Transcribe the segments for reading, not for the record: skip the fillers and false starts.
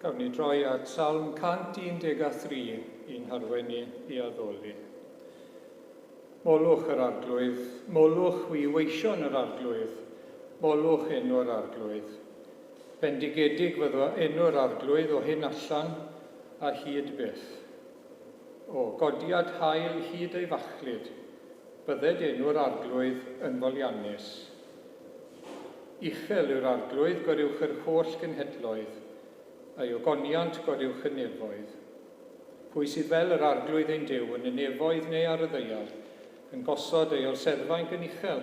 Gawn ni droi at Salm 113 i'n harwain ni i addoli. Molwch yr Arglwydd, molwch chwi weision yr Arglwydd, molwch enw'r Arglwydd. Bendigedig fyddo enw'r Arglwydd o hyn allan a hyd byth. O, godiad hael hyd ei fachlud, bydded enw'r Arglwydd yn foliannus. Uchel yw'r Arglwydd goruwch yr holl genhedloedd, a'i ogoniant goruwch y nefoedd. Pwy sydd fel yr Arglwydd ein Duw yn y nefoedd neu ar y ddaear, yn gosod ei orseddfainc yn uchel,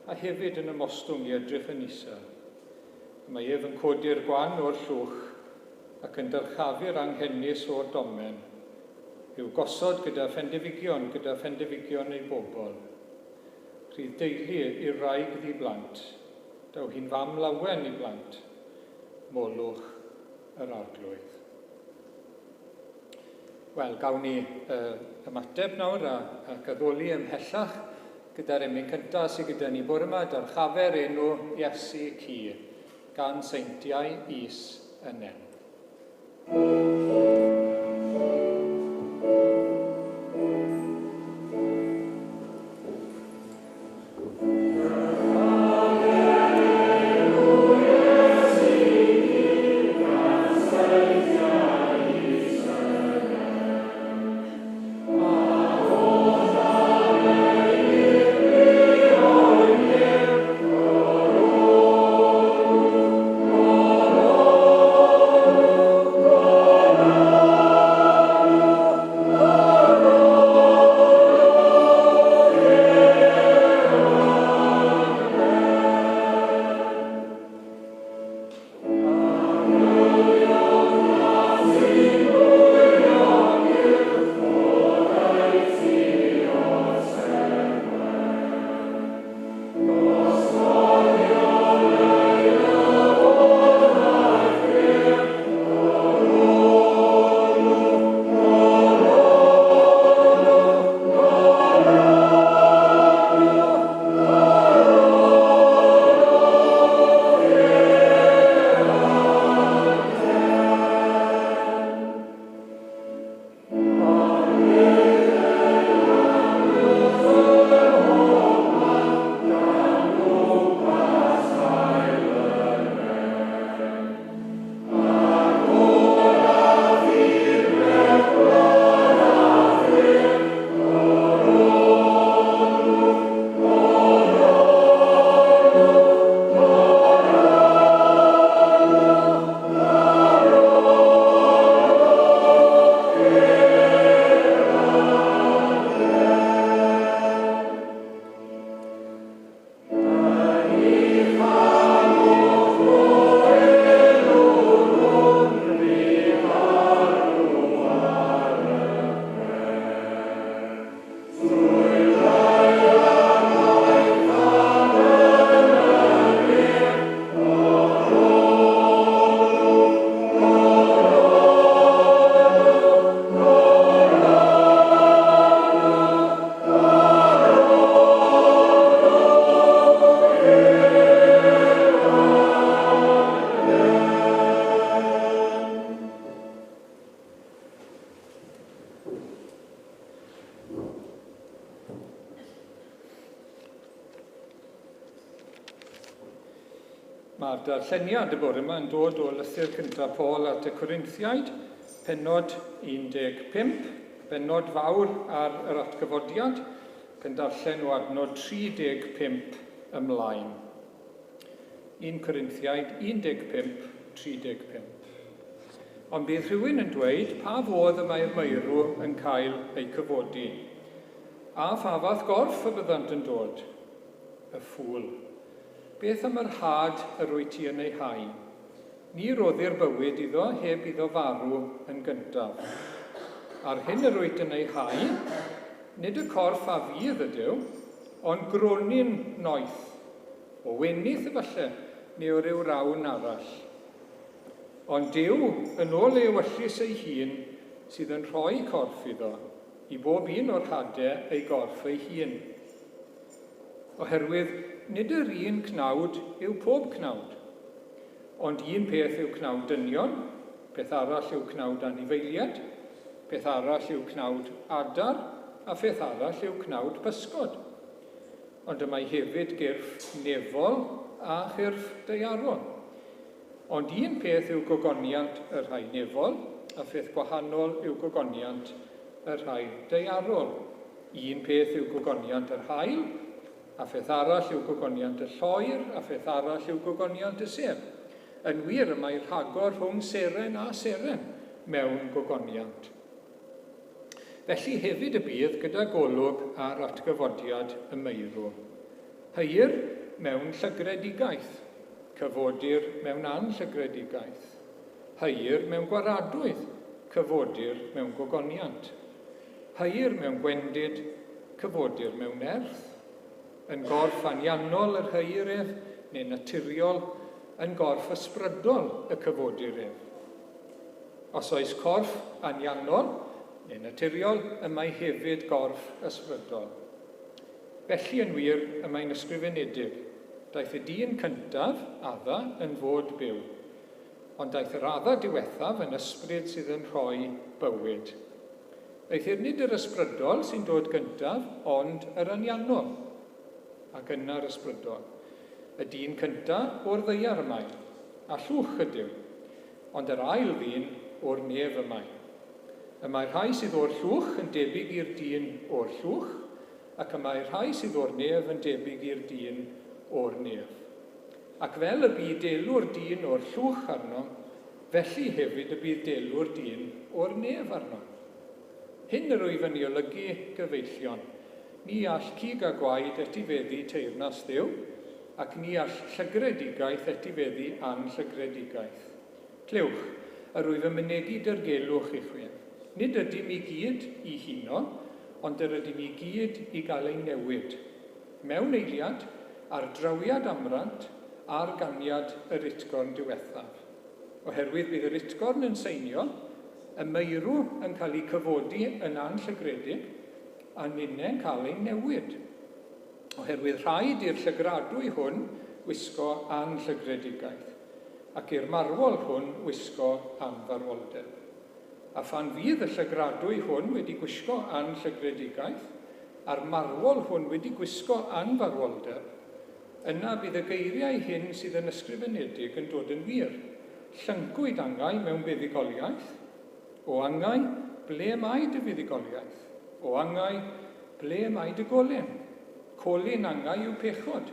a hefyd yn ymostwng i edrych yn isel? Y mae ef yn codi'r gwan o'r llwch, ac yn dyrchafu'r anghenus o'r domen, i'w gosod gyda phendefigion, gyda phendefigion ei bobl. Rhydd deulu i'r wraig ddi-blant. Daw hi'n fam lawen i blant. Molwch yr Arglwydd. Wel, gawn ni uh, ymateb nawr a, ac addoli ymhellach gyda'r emyn cyntaf sydd gyda ni bore yma, dyrchafer enw Iesu Cu, gan seintiau is y nen. Mae'r darlleniad y bore yma yn dod o lythyr cyntaf Paul at y Corinthiaid, pennod 15, bennod fawr ar yr atgyfodiad, ac yn darllen o adnod 35 ymlaen. 1 Corinthiaid 15, 35. Ond bydd rhywun yn dweud, pa fodd y mae'r meirw yn cael eu cyfodi? A pha fath gorff y byddant yn dod? Y ffŵl. Beth am yr had yr wyt ti yn ei hau? Ni roddir bywyd iddo heb iddo farw yn gyntaf. A'r hyn yr wyt yn ei hau, nid y corff a fydd ydyw, ond gronyn noeth, o wenith efallai, neu o ryw rawn arall. Ond Duw, yn ôl ei ewyllys ei hun, sydd yn rhoi corff iddo, i bob un o'r hade ei gorff ei hun. Oherwydd nid yr un cnawd yw pob cnawd, ond un peth yw cnawd dynion, Peth arall yw cnawd anifeiliaid, peth arall yw cnawd adar, a pheth arall yw cnawd pysgod. Ond y mae hefyd gyrff nefol a chyrff daearol. Ond un peth yw gogoniant y rhai nefol, a pheth gwahanol yw gogoniant y rhai daearol. Un peth yw gogoniant yr haul, a pheth arall yw gogoniant y lloer, a pheth arall yw gogoniant y sêr. Yn wir, y mae rhagor rhwng seren a seren mewn gogoniant. Felly hefyd y bydd gyda golwg ar atgyfodiad y meirw. Heuir mewn llygredigaeth, cyfodir mewn anllygredigaeth. Heuir mewn gwaradwydd, cyfodir mewn gogoniant. Heuir mewn gwendid, cyfodir mewn nerth. Yn gorff anianol yr heuir ef, neu naturiol, yn gorff ysbrydol y cyfodir ef. Os oes corff anianol, neu naturiol, y mae hefyd gorff ysbrydol. Felly, yn wir, y mae'n ysgrifenedig, daeth y dyn cyntaf, Adda, yn fod byw. Ond daeth yr Adda diwethaf yn ysbryd sydd yn rhoi bywyd. Eithr nid yr ysbrydol sy'n dod gyntaf, ond yr anianol, ac yna'r ysbrydol. Y dyn cyntaf o'r ddaear y mae, a llwch ydyw, ond yr ail ddyn o'r nef y mae. Y mae rhai sydd o'r llwch yn debyg i'r dyn o'r llwch, ac y mae rhai sydd o'r nef yn debyg i'r dyn o'r nef. Ac fel y bu delw'r dyn o'r llwch arnom, felly hefyd y bydd delw'r dyn o'r nef arnom. Hyn yr wyf yn ei olygu, gyfeillion. Ni all cig a gwaed etifeddu teyrnas Dduw, ac ni all llygredigaeth etifeddu anllygredigaeth. Clywch, yr wyf yn mynegi dirgelwch i chwi. Nid ydym i gyd i huno, ond yr ydym i gyd i gael ein newid. Mewn eiliad, ar drawiad amrant, ar ganiad yr utgorn diwethaf. Oherwydd bydd yr utgorn yn seinio, y meirw yn cael eu cyfodi yn anllygredig, a ninne'n cael ein newid. Oherwydd rhaid i'r llygradwy hwn wisgo anllygredigaeth, ac i'r marwol hwn wisgo anfarwoldeb. A phan fydd y llygradwy hwn wedi gwisgo anllygredigaeth, a'r marwol hwn wedi gwisgo anfarwoldeb, yna bydd y geiriau hyn sydd yn ysgrifenedig yn dod yn wir, Llyncwyd angau mewn buddugoliaeth. O angau, ble mae dy fuddugoliaeth? O angau, ble mae dy golyn? Colyn angau yw pechod,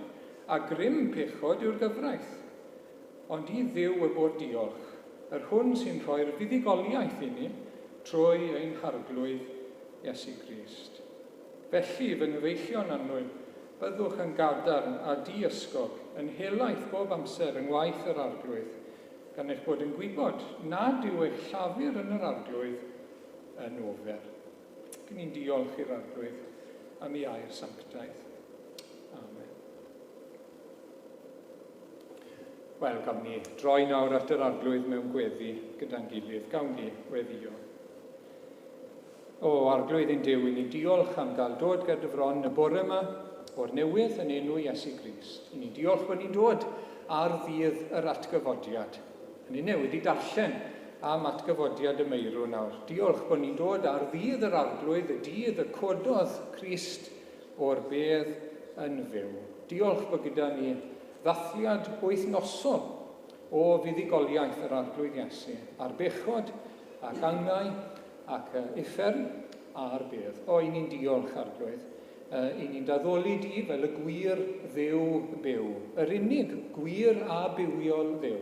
a grym pechod yw'r gyfraith. Ond i Dduw y bo'r diolch, yr hwn sy'n rhoi'r fuddugoliaeth inni trwy ein Harglwydd Iesu Grist. Felly, fy nghyfeillion annwyl, byddwch yn gadarn a di-ysgog, yn helaeth bob amser yng ngwaith yr Arglwydd, gan eich bod yn gwybod nad yw eich llafur yn yr Arglwydd yn ofer. Ac ni'n diolch i'r Arglwydd am ei air sanctaidd. Amen. Wel, gawn ni droi nawr at yr Arglwydd mewn gweddi gyda'n gilydd. Gawn ni weddio. O, Arglwydd ein Duw, i ni diolch am gael dod ger dy fron y bore yma o'r newydd yn enw Iesu Grist. I ni diolch bod ni'n dod ar ddydd yr atgyfodiad. A ni newydd i darllen am atgyfodiad y meirw nawr. Diolch bod ni'n dod ar ddydd yr Arglwydd, y dydd y cododd Crist o'r bedd yn fyw. Diolch bod gyda ni ddathliad wythnosol o fuddugoliaeth yr Arglwydd Iesu ar bechod ac angau ac uffern a'r bedd. O, i ni'n diolch, Arglwydd. I ni'n daddoli di fel y gwir Dduw byw, yr unig gwir a bywiol Dduw.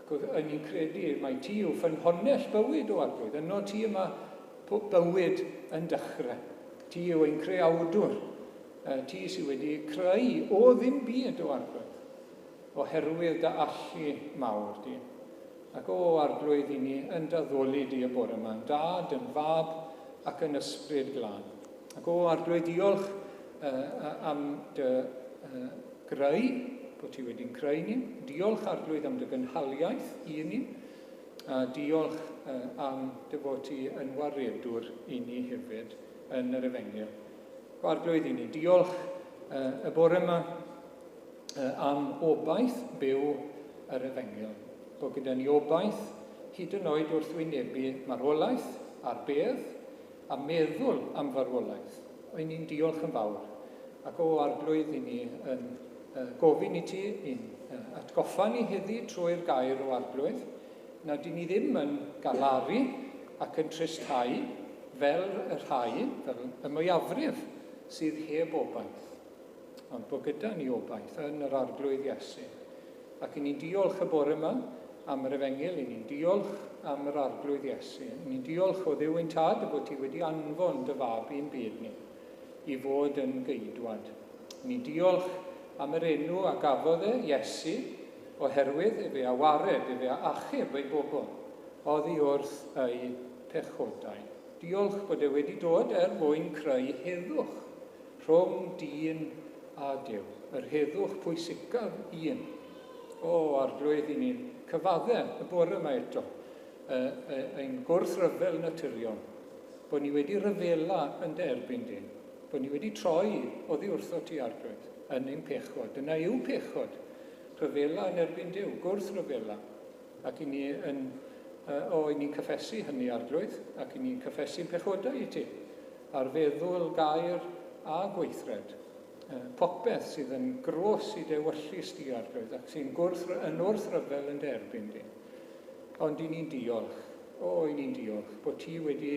Ac yn ni'n credu mai ti yw ffynhonnell bywyd, o Arglwydd. Yno ti y mae bywyd yn dechrau. Ti yw ein creawdwr. Ti sydd wedi creu o ddim byd, o Arglwydd, oherwydd dy allu mawr di. Ac o Arglwydd, i ni yn daddoli di y bore yma, yn Dad, yn Fab ac yn Ysbryd Glân. Ac o Arglwydd, diolch am dy greu, bod ti wedi'n creu ni. Diolch Arglwydd am dy gynhaliaeth i ni. A diolch am dy fod ti yn waredwr i ni hefyd yn yr Efengyl. O Arglwydd, i ni diolch y bore yma am obaith byw yr Efengyl. Bod gyda ni obaith Hyd yn oed wrth wynebu marwolaeth a'r bedd, a meddwl am farwolaeth, y'n ni'n diolch yn fawr. Ac o Arglwydd, i ni yn gofyn i ti, i'n atgoffa ni heddi trwy'r gair o Arglwydd, nad i ni ddim yn galaru ac yn tristhau fel y rhai, fel y mwyafrif sydd heb obaith, ond bod gyda ni obaith yn yr Arglwydd Iesu. Ac i ni'n diolch y bore yma am yr Efengyl, i ni'n diolch am yr Arglwydd Iesu. I ni'n diolch o Dduw ein Tad y bod ti wedi anfon dy fab i'n byd ni i fod yn geidwad. I ni'n diolch am yr enw a gafodd e, Iesu, oherwydd efe a wared, efe a achub ei bobl oddi wrth eu pechodau. Diolch bod e wedi dod er mwyn creu heddwch rhwng dyn a Duw, yr heddwch pwysicaf un. O, Arglwydd, i ni'n cyfadde y bore yma eto, ein gwrthryfel naturiol, bod ni wedi rhyfela yn dy erbyn di, bod ni wedi troi oddi wrtho ti, Arglwydd, yn ein pechod. Dyna yw pechod, rhyfela yn erbyn Duw, gwrthryfela. Ac i ni yn, o, i ni'n cyffesu hynny, Arglwydd, ac i ni'n cyffesu'n pechodau i ti, ar feddwl, gair a gweithred. Popeth sydd yn gros i dy ewyllys di, Arglwydd, ac sy'n gwrth, yn wrthryfel yn dy erbyn di. Ond i ni'n diolch, o, i ni'n diolch, bod ti wedi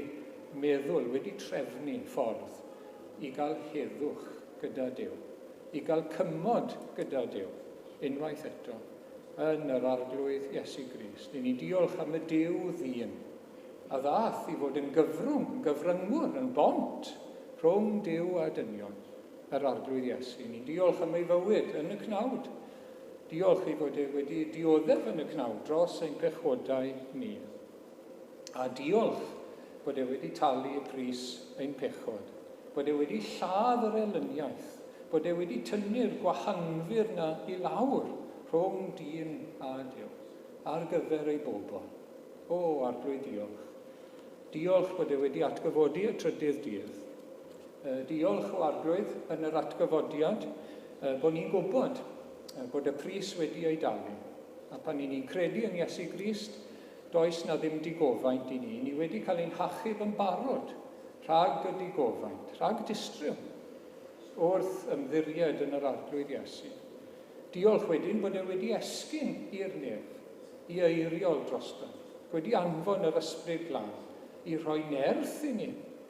meddwl, wedi trefnu ffordd i gael heddwch gyda Duw, i gael cymod gyda Duw, unwaith eto, yn yr Arglwydd Iesu Grist. I ni'n diolch am y Duw ddyn, a ddaeth i fod yn gyfrwng, yn gyfryngwr, yn bont rhwng Duw a dynion, yr Arglwydd Iesu. Ni'n diolch am ei fywyd yn y cnawd. Diolch ei fod e wedi dioddef yn y cnawd dros ein pechodau ni. A diolch bod e wedi talu y pris ein pechod, bod e wedi lladd yr elyniaeth, bod e wedi tynnu'r gwahanfur na i lawr rhwng dyn a Duw ar gyfer ei bobl. O, Arglwydd, diolch. Diolch bod e wedi atgyfodi y trydydd dydd. Diolch, o Arglwydd, yn yr atgyfodiad, bod ni'n gwybod bod y pris wedi ei dalu. A pan ni'n credu yn Iesu Grist, does na ddim digofaint i ni. Ni wedi cael ein hachub yn barod rhag y digofaint, rhag distryw, wrth ymddiried yn yr Arglwydd Iesu. Diolch wedyn bod e wedi esgyn i'r nef, i eiriol drosto, wedi anfon yr Ysbryd Glân i rhoi nerth i ni,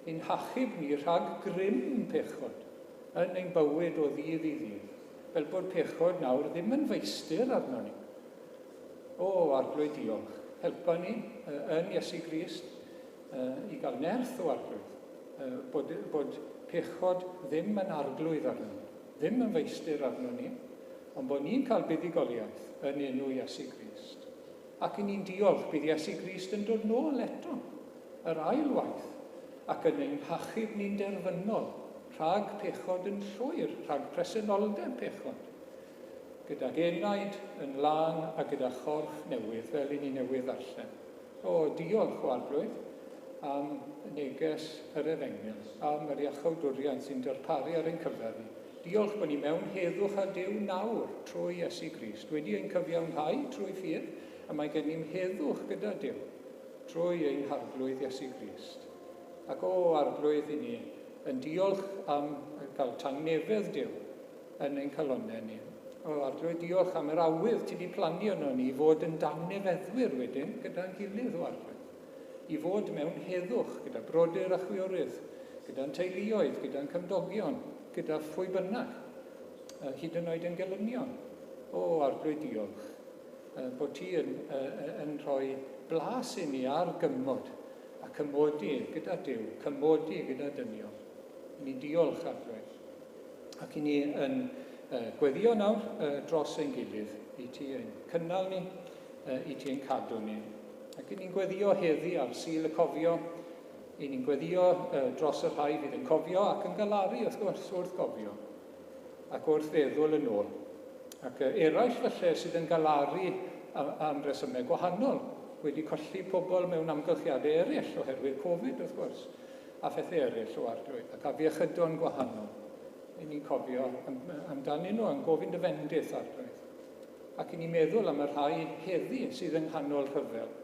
i'n hachub ni rhag grym pechod yn ein bywyd o ddydd i ddydd, fel bod pechod nawr ddim yn feistr arno ni. O, Arglwydd, diolch. Helpa ni yn Iesu Grist i gael nerth o Arglwydd, bod, bod pechod ddim yn arglwydd arno ni, ddim yn feistr arno ni, ond bod ni'n cael buddugoliaeth yn enw Iesu Grist. Ac i ni'n diolch bydd Iesu Grist yn dod nôl eto, yr ail waith, ac yn ein hachub ni'n derfynol rhag pechod yn llwyr, rhag presenoldeb pechod, gydag enaid yn lân a gyda chorff newydd, fel i ni newydd ddarllen. O, diolch, o Arglwydd, am neges yr Efengyl, am yr iachawdwriaeth sy'n darparu ar ein cyfer ni. Diolch bod ni mewn heddwch â Duw nawr trwy Iesu Grist, wedi ein cyfiawnhau trwy ffydd, a mae gennym heddwch gyda Duw trwy ein Harglwydd Iesu Grist. Ac o, Arglwydd, i ni yn diolch am gael tangnefedd Duw yn ein calonnau ni. O, Arglwydd, diolch am yr awydd ti wedi plannu yno ni i fod yn dangnefeddwyr wedyn gyda'n gilydd, o Arglwydd. I fod mewn heddwch gyda brodyr a chwiorydd, gyda'n teuluoedd, gyda'n cymdogion, gyda phwy bynnag, hyd yn oed yn gelynion. O, Arglwydd, diolch bod ti yn, yn rhoi blas i ni ar gymod, a cymodi gyda Duw, cymodi gyda dynion. Ni'n diolch, Arglwydd. Ac i ni yn gweddio nawr dros ein gilydd, i ti ein cynnal ni, i ti ein cadw ni. Ac i ni'n gweddio heddi ar Sul y Cofio, i ni'n gweddio dros y rhai fydd yn cofio ac yn galaru, wrth gwrs, wrth gofio, ac wrth feddwl yn ôl. Ac eraill falle sydd yn galaru am, am resymau gwahanol, wedi colli pobl mewn amgylchiadau eraill oherwydd Covid, wrth gwrs, a phethau eraill o Arglwydd, ac afiechydon gwahanol. I ni'n cofio amdanyn nhw a'n gofyn dy fendith, Arglwydd. Ac i ni'n meddwl am y rhai heddi sydd yng nghanol rhyfel.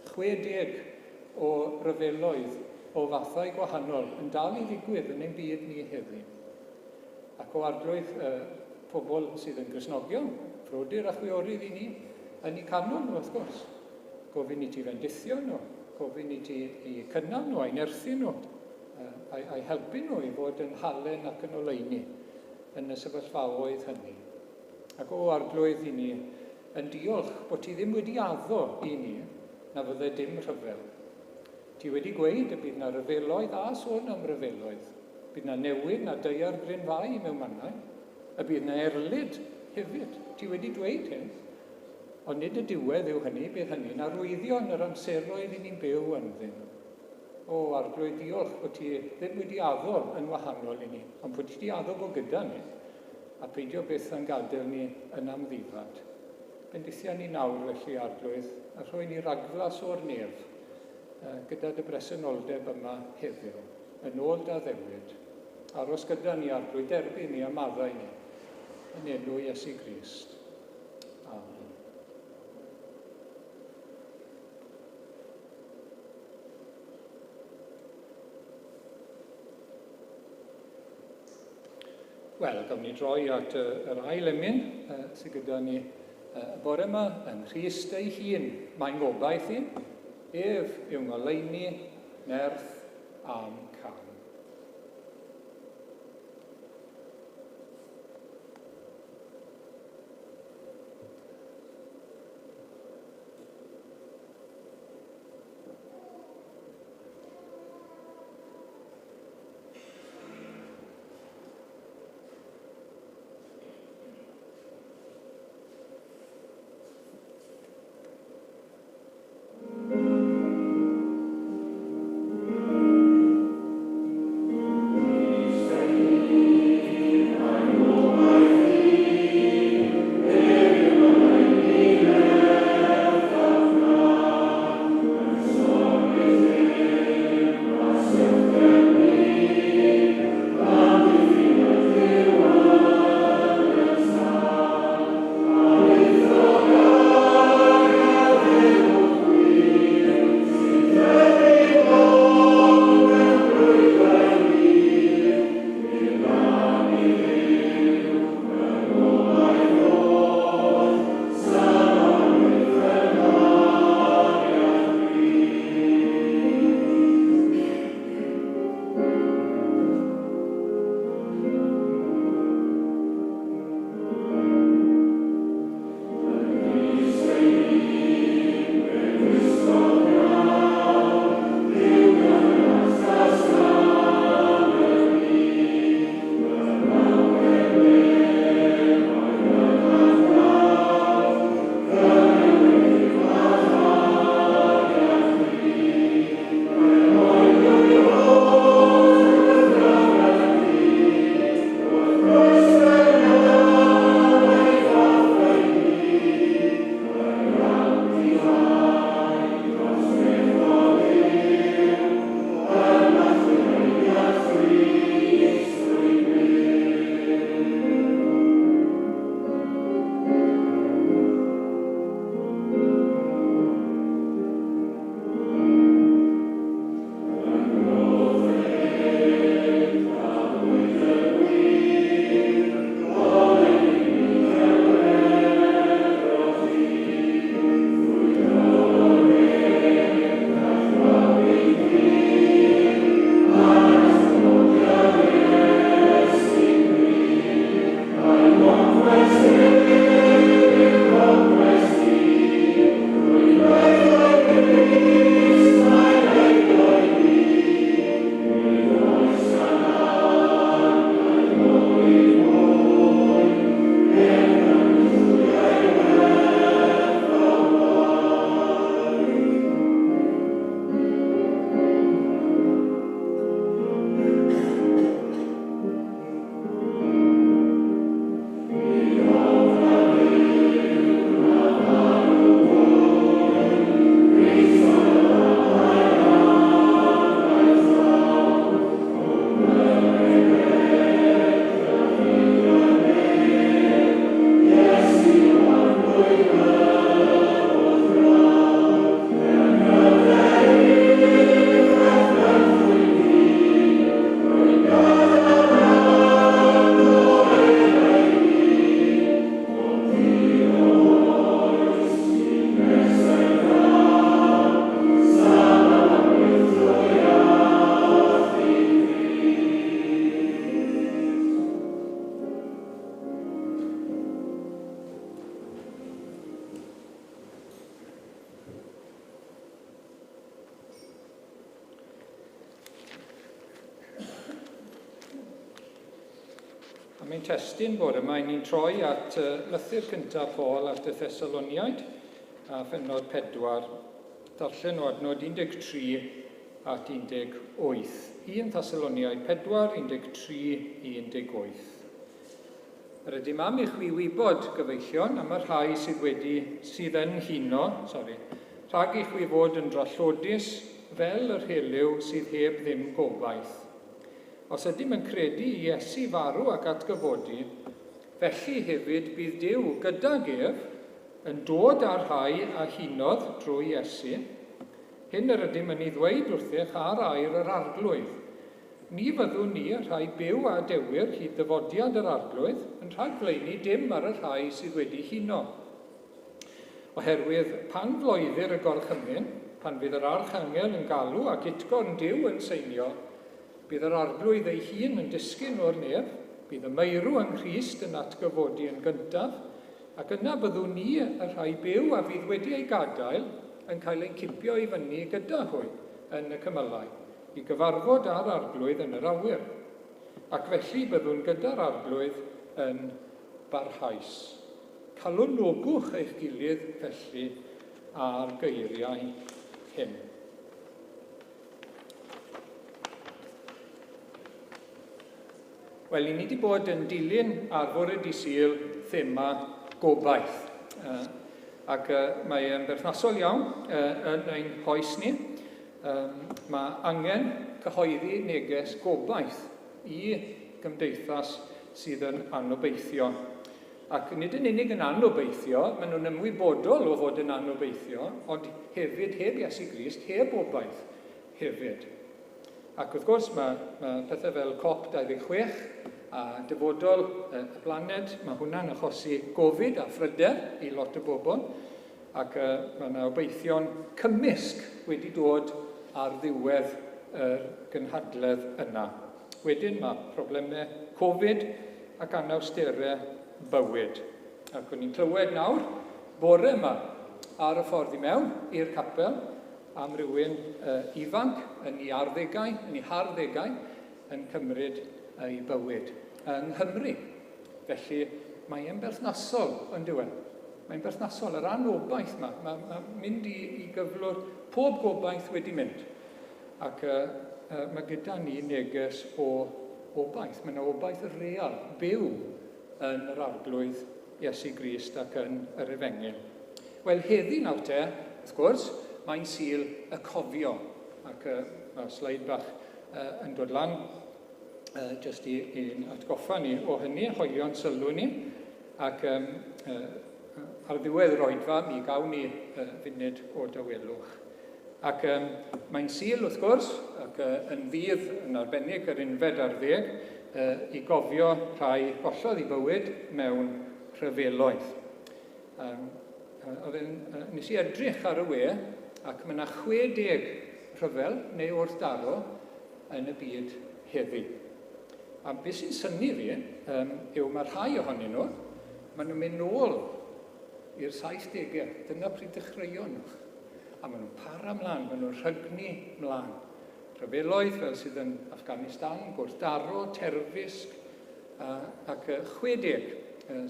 60 o ryfeloedd o fathau gwahanol yn dal i ddigwydd yn ein byd ni heddi. Ac o Arglwydd, pobl sydd yn Gristnogion, frodyr a chwiorydd i ni, yn eu canol nhw, wrth gwrs. Gofyn i ti fendithio nhw, gofyn i ti i cynnal nhw, a'i nerthu nhw, a'i helpu nhw i fod yn halen ac yn oleuni yn y sefyllfaoedd hynny. Ac o Arglwydd i ni yn diolch bod ti ddim wedi addo i ni na fydde dim rhyfel. Ti wedi gweud y bydd na ryfeloedd a sôn am ryfeloedd. Bydd na newyn a daeargrynfâu mewn mannau. Y bydd na erlid hefyd. Ti wedi dweud hyn. Ond nid y diwedd yw hynny, bydd hynny'n arwyddion yr amseroedd i ni'n byw ynddyn nhw. O, Arglwydd, diolch bod ti ddim wedi addo yn wahanol i ni, ond bod ti wedi addo bod gyda ni, a peidio byth â'n gadael ni yn amddifad. Bendithia ni nawr, felly, Arglwydd, a rhoi ni ragflas o'r nef gyda dy bresenoldeb yma heddiw, yn ôl dy addewid. Aros gyda ni, Arglwydd, derbyn ni a maddau ni, yn enw Iesu Grist. Amen. Wel, gawn ni droi at yr ail emyn sydd gyda ni y bore yma, yng Nghrist ei hun. Mae'n ngobaith i, ef yw ngoleuni, nerth a'm cam. Am ein testun bore yma, ni'n troi at lythyr cyntaf Paul at y Thessaloniaid a phennod 4, darllen o adnod 13 at 18. 1 Thessaloniaid 4, 13 i 18. Yr ydym am i chwi wybod, gyfeillion, am y rhai sydd wedi, sydd yn huno, sori, rhag i chwi fod yn drallodus fel yr helyw sydd heb ddim gobaith. Os ydym yn credu i Iesu farw ac atgyfodi, felly hefyd bydd Duw gydag ef yn dod â'r rhai a hunodd drwy Iesu. Hyn yr ydym yn ei ddweud wrthych ar air yr Arglwydd. Ni fyddwn ni, y rhai byw a adewir hyd ddyfodiad yr Arglwydd, yn rhagflaenu dim ar y rhai sydd wedi huno. Oherwydd pan floeddir y gorchymyn, pan fydd yr archangel yn galw ac utgorn Duw yn seinio, bydd yr Arglwydd ei hun yn disgyn o'r nef, bydd y meirw yng Nghrist yn atgyfodi yn gyntaf, ac yna byddwn ni, y rhai byw a fydd wedi eu gadael, yn cael ein cipio i fyny gyda hwy yn y cymylau, i gyfarfod â'r Arglwydd yn yr awyr. Ac felly byddwn gyda'r Arglwydd yn barhaus. Calonogwch eich gilydd felly â'r geiriau hyn. Wel, i ni wedi bod yn dilyn ar fore di Sul thema gobaith. Ac mae e'n berthnasol iawn yn ein hoes ni. Mae angen cyhoeddi neges gobaith i gymdeithas sydd yn anobeithio. Ac nid yn unig yn anobeithio, maen nhw'n ymwybodol o fod yn anobeithio, ond hefyd heb Iesu Grist, heb obaith hefyd. Ac wrth gwrs, mae, mae pethau fel COP26 a dyfodol y blaned, mae hwnna'n achosi gofid a phryder i lot o bobl, ac uh, mae yna obeithion cymysg wedi dod ar ddiwedd yr gynhadledd yna. Wedyn mae problemau Covid ac anawsterau bywyd. Ac o'n i'n clywed nawr, bore yma, ar y ffordd i mewn i'r capel, am rywun uh, ifanc yn ei arddegau, yn ei harddegau, yn cymryd ei bywyd yng Nghymru. Felly, mae e'n berthnasol, yn dyw e? Mae'n berthnasol, yr anobaith yma, mae, mae mynd i, i gyflwr pob gobaith wedi mynd. Ac uh, uh, mae gyda ni neges o obaith. Mae yna obaith real, byw yn yr Arglwydd Iesu Grist ac yn yr Efengyl. Wel, heddi nawr te, wrth gwrs, mae'n Sul y Cofio. Ac uh, mae'r sleid bach uh, yn dod lan uh, jyst i, i'n atgoffa ni o hynny, hoelio'n sylw ni. Ac um, uh, ar ddiwedd yr oedfa, mi gawn ni uh, funud o dawelwch. Ac um, mae'n Sul, wrth gwrs, ac uh, yn ddydd yn arbennig yr unfed ar ddeg, uh, i gofio rhai gollodd i bywyd mewn rhyfeloedd. Um, oedd yn, uh, nes i edrych ar y we, ac mae yna 60 rhyfel neu wrthdaro yn y byd heddi. A beth sy'n synnu fi um, yw mae rhai ohonyn nhw, maen nhw'n mynd nôl i'r 70au. Dyna pryd dechreuon nhw. A maen nhw'n para mlaen, maen nhw'n rhygnu mlaen. Rhyfeloedd fel sydd yn Afghanistan, gwrthdaro, terfysg, ac 60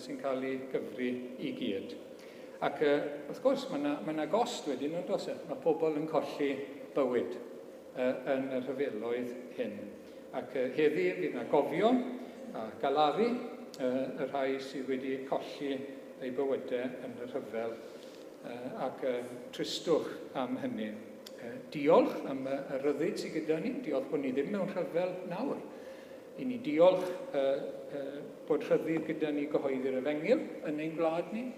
sy'n cael ei gyfri i gyd. Ac wrth gwrs, mae yna, mae yna gost wedyn, yn does e? Mae pobl yn colli bywyd yn y rhyfeloedd hyn. Ac heddi fydd yna gofio a galaru y rhai sydd wedi colli eu bywydau yn y rhyfel ac tristwch am hynny. Diolch am y rhyddid sydd gyda ni, diolch bod ni ddim mewn rhyfel nawr. I ni diolch bod rhyddid gyda ni gyhoeddi'r efengyl yn ein gwlad ni,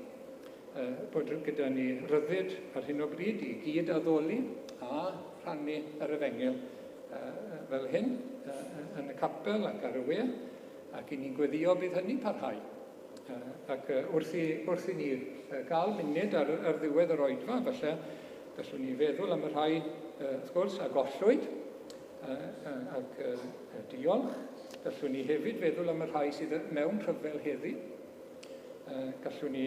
bod gyda ni ryddid ar hyn o bryd i gyd addoli a rhannu yr efengyl fel hyn yn y capel ac ar y we, ac i ni'n gweddio bydd hynny'n parhau. Ac wrth i, wrth i ni gael munud ar, ar ddiwedd yr oedfa, falle, gallwn ni feddwl am y rhai, wrth gwrs, a gollwyd, ac diolch. Gallwn ni hefyd feddwl am y rhai sydd mewn rhyfel heddi. Gallwn ni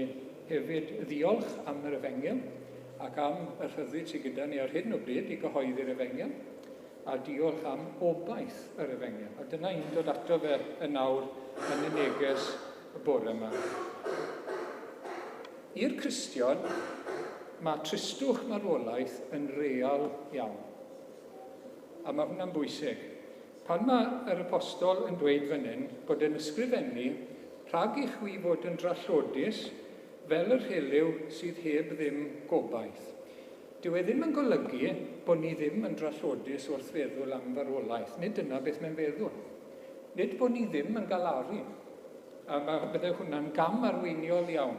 hefyd ddiolch am yr efengyl ac am y rhyddid sydd gyda ni ar hyn o bryd i gyhoeddi'r efengyl. a diolch am obaith yr efengyl. A dyna i'n dod ato fe yn awr yn y neges y bore yma. I'r Cristion, mae tristwch marwolaeth yn real iawn. A mae hwnna'n bwysig. Pan mae yr apostol yn dweud fan hyn bod e'n ysgrifennu rhag i chwi fod yn drallodus fel yr helyw sydd heb ddim gobaith. Dyw e ddim yn golygu bod ni ddim yn drallodus wrth feddwl am farwolaeth. Nid dyna beth mae'n feddwl. Nid bod ni ddim yn galaru. A mae, bydde hwnna'n gam arweiniol iawn.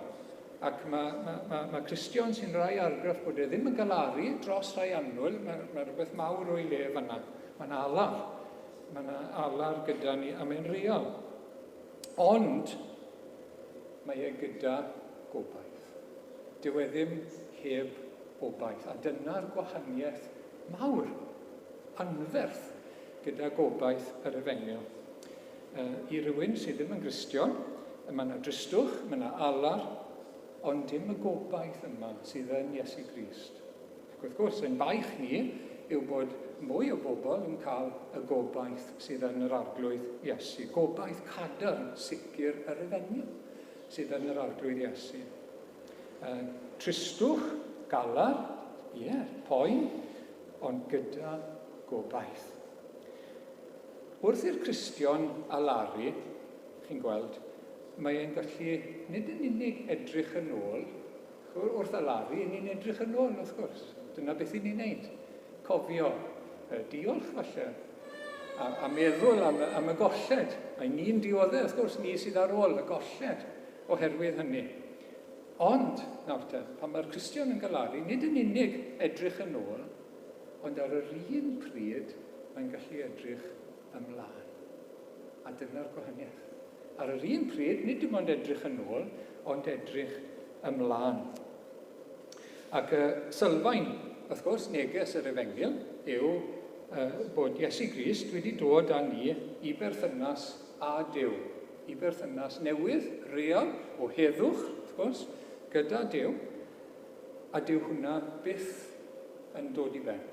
Ac mae, mae, mae, mae Cristion sy'n rhai argraff bod e ddim yn galaru dros rhai annwyl, mae, mae rhywbeth mawr o'i le fanna. Mae'n alar. Mae yna alar gyda ni a mae'n real. Ond mae e gyda gobaith. Dyw e ddim heb obaith. A dyna'r gwahaniaeth mawr, anferth, gyda gobaith yr efengyl. I rywun sydd ddim yn Gristion, mae yna dristwch, mae yna alar, ond dim y gobaith yma sydd yn Iesu Grist. Ac wrth gwrs, ein baich ni yw bod mwy o bobl yn cael y gobaith sydd yn yr Arglwydd Iesu. Gobaith cadarn, sicr yr efengyl sydd yn yr Arglwydd Iesu. Tristwch, galar, ie, yeah, poen, ond gyda gobaith. Wrth i'r Cristion alaru, chi'n gweld, mae e'n gallu nid yn unig edrych yn ôl, wrth alaru, ni'n edrych yn ôl, wrth gwrs. Dyna beth i ni'n neud. Cofio, diolch falle, a, a meddwl am, am y golled. Mae ni'n dioddef, wrth gwrs, ni sydd ar ôl y golled oherwydd hynny. Ond, nawr te, pan mae'r Cristion yn galaru, nid yn unig edrych yn ôl, ond ar yr un pryd mae'n gallu edrych ymlaen. A dyna'r gwahaniaeth. Ar yr un pryd, nid dim ond edrych yn ôl, ond edrych ymlaen. Ac y sylfaen, wrth gwrs, neges yr efengyl yw bod Iesu Grist wedi dod â ni i berthynas â Duw, i berthynas newydd, real, o heddwch, wrth gwrs, gyda Duw, a dyw hwnna byth yn dod i ben.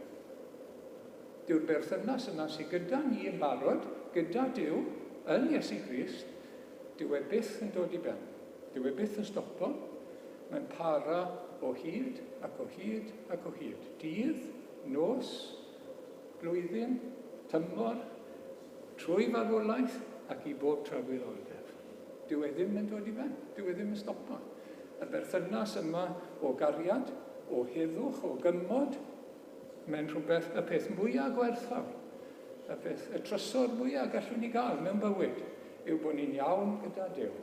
Dyw'r berthynas yna sydd gyda ni yn barod, gyda Duw, yn Iesu Grist, dyw e byth yn dod i ben. Dyw e byth yn stopo. Mae'n para o hyd ac o hyd ac o hyd. Dydd, nos, blwyddyn, tymor, trwy farwolaeth ac i bob tragwyddoldeb. Dyw e ddim yn dod i ben. Dyw e ddim yn stopo. Y berthynas yma o gariad, o heddwch, o gymod, Mae'n rhywbeth, y peth mwyaf gwerthfawr, y peth, y trysor mwyaf gallwn ni gael mewn bywyd, yw bod ni'n iawn gyda Duw.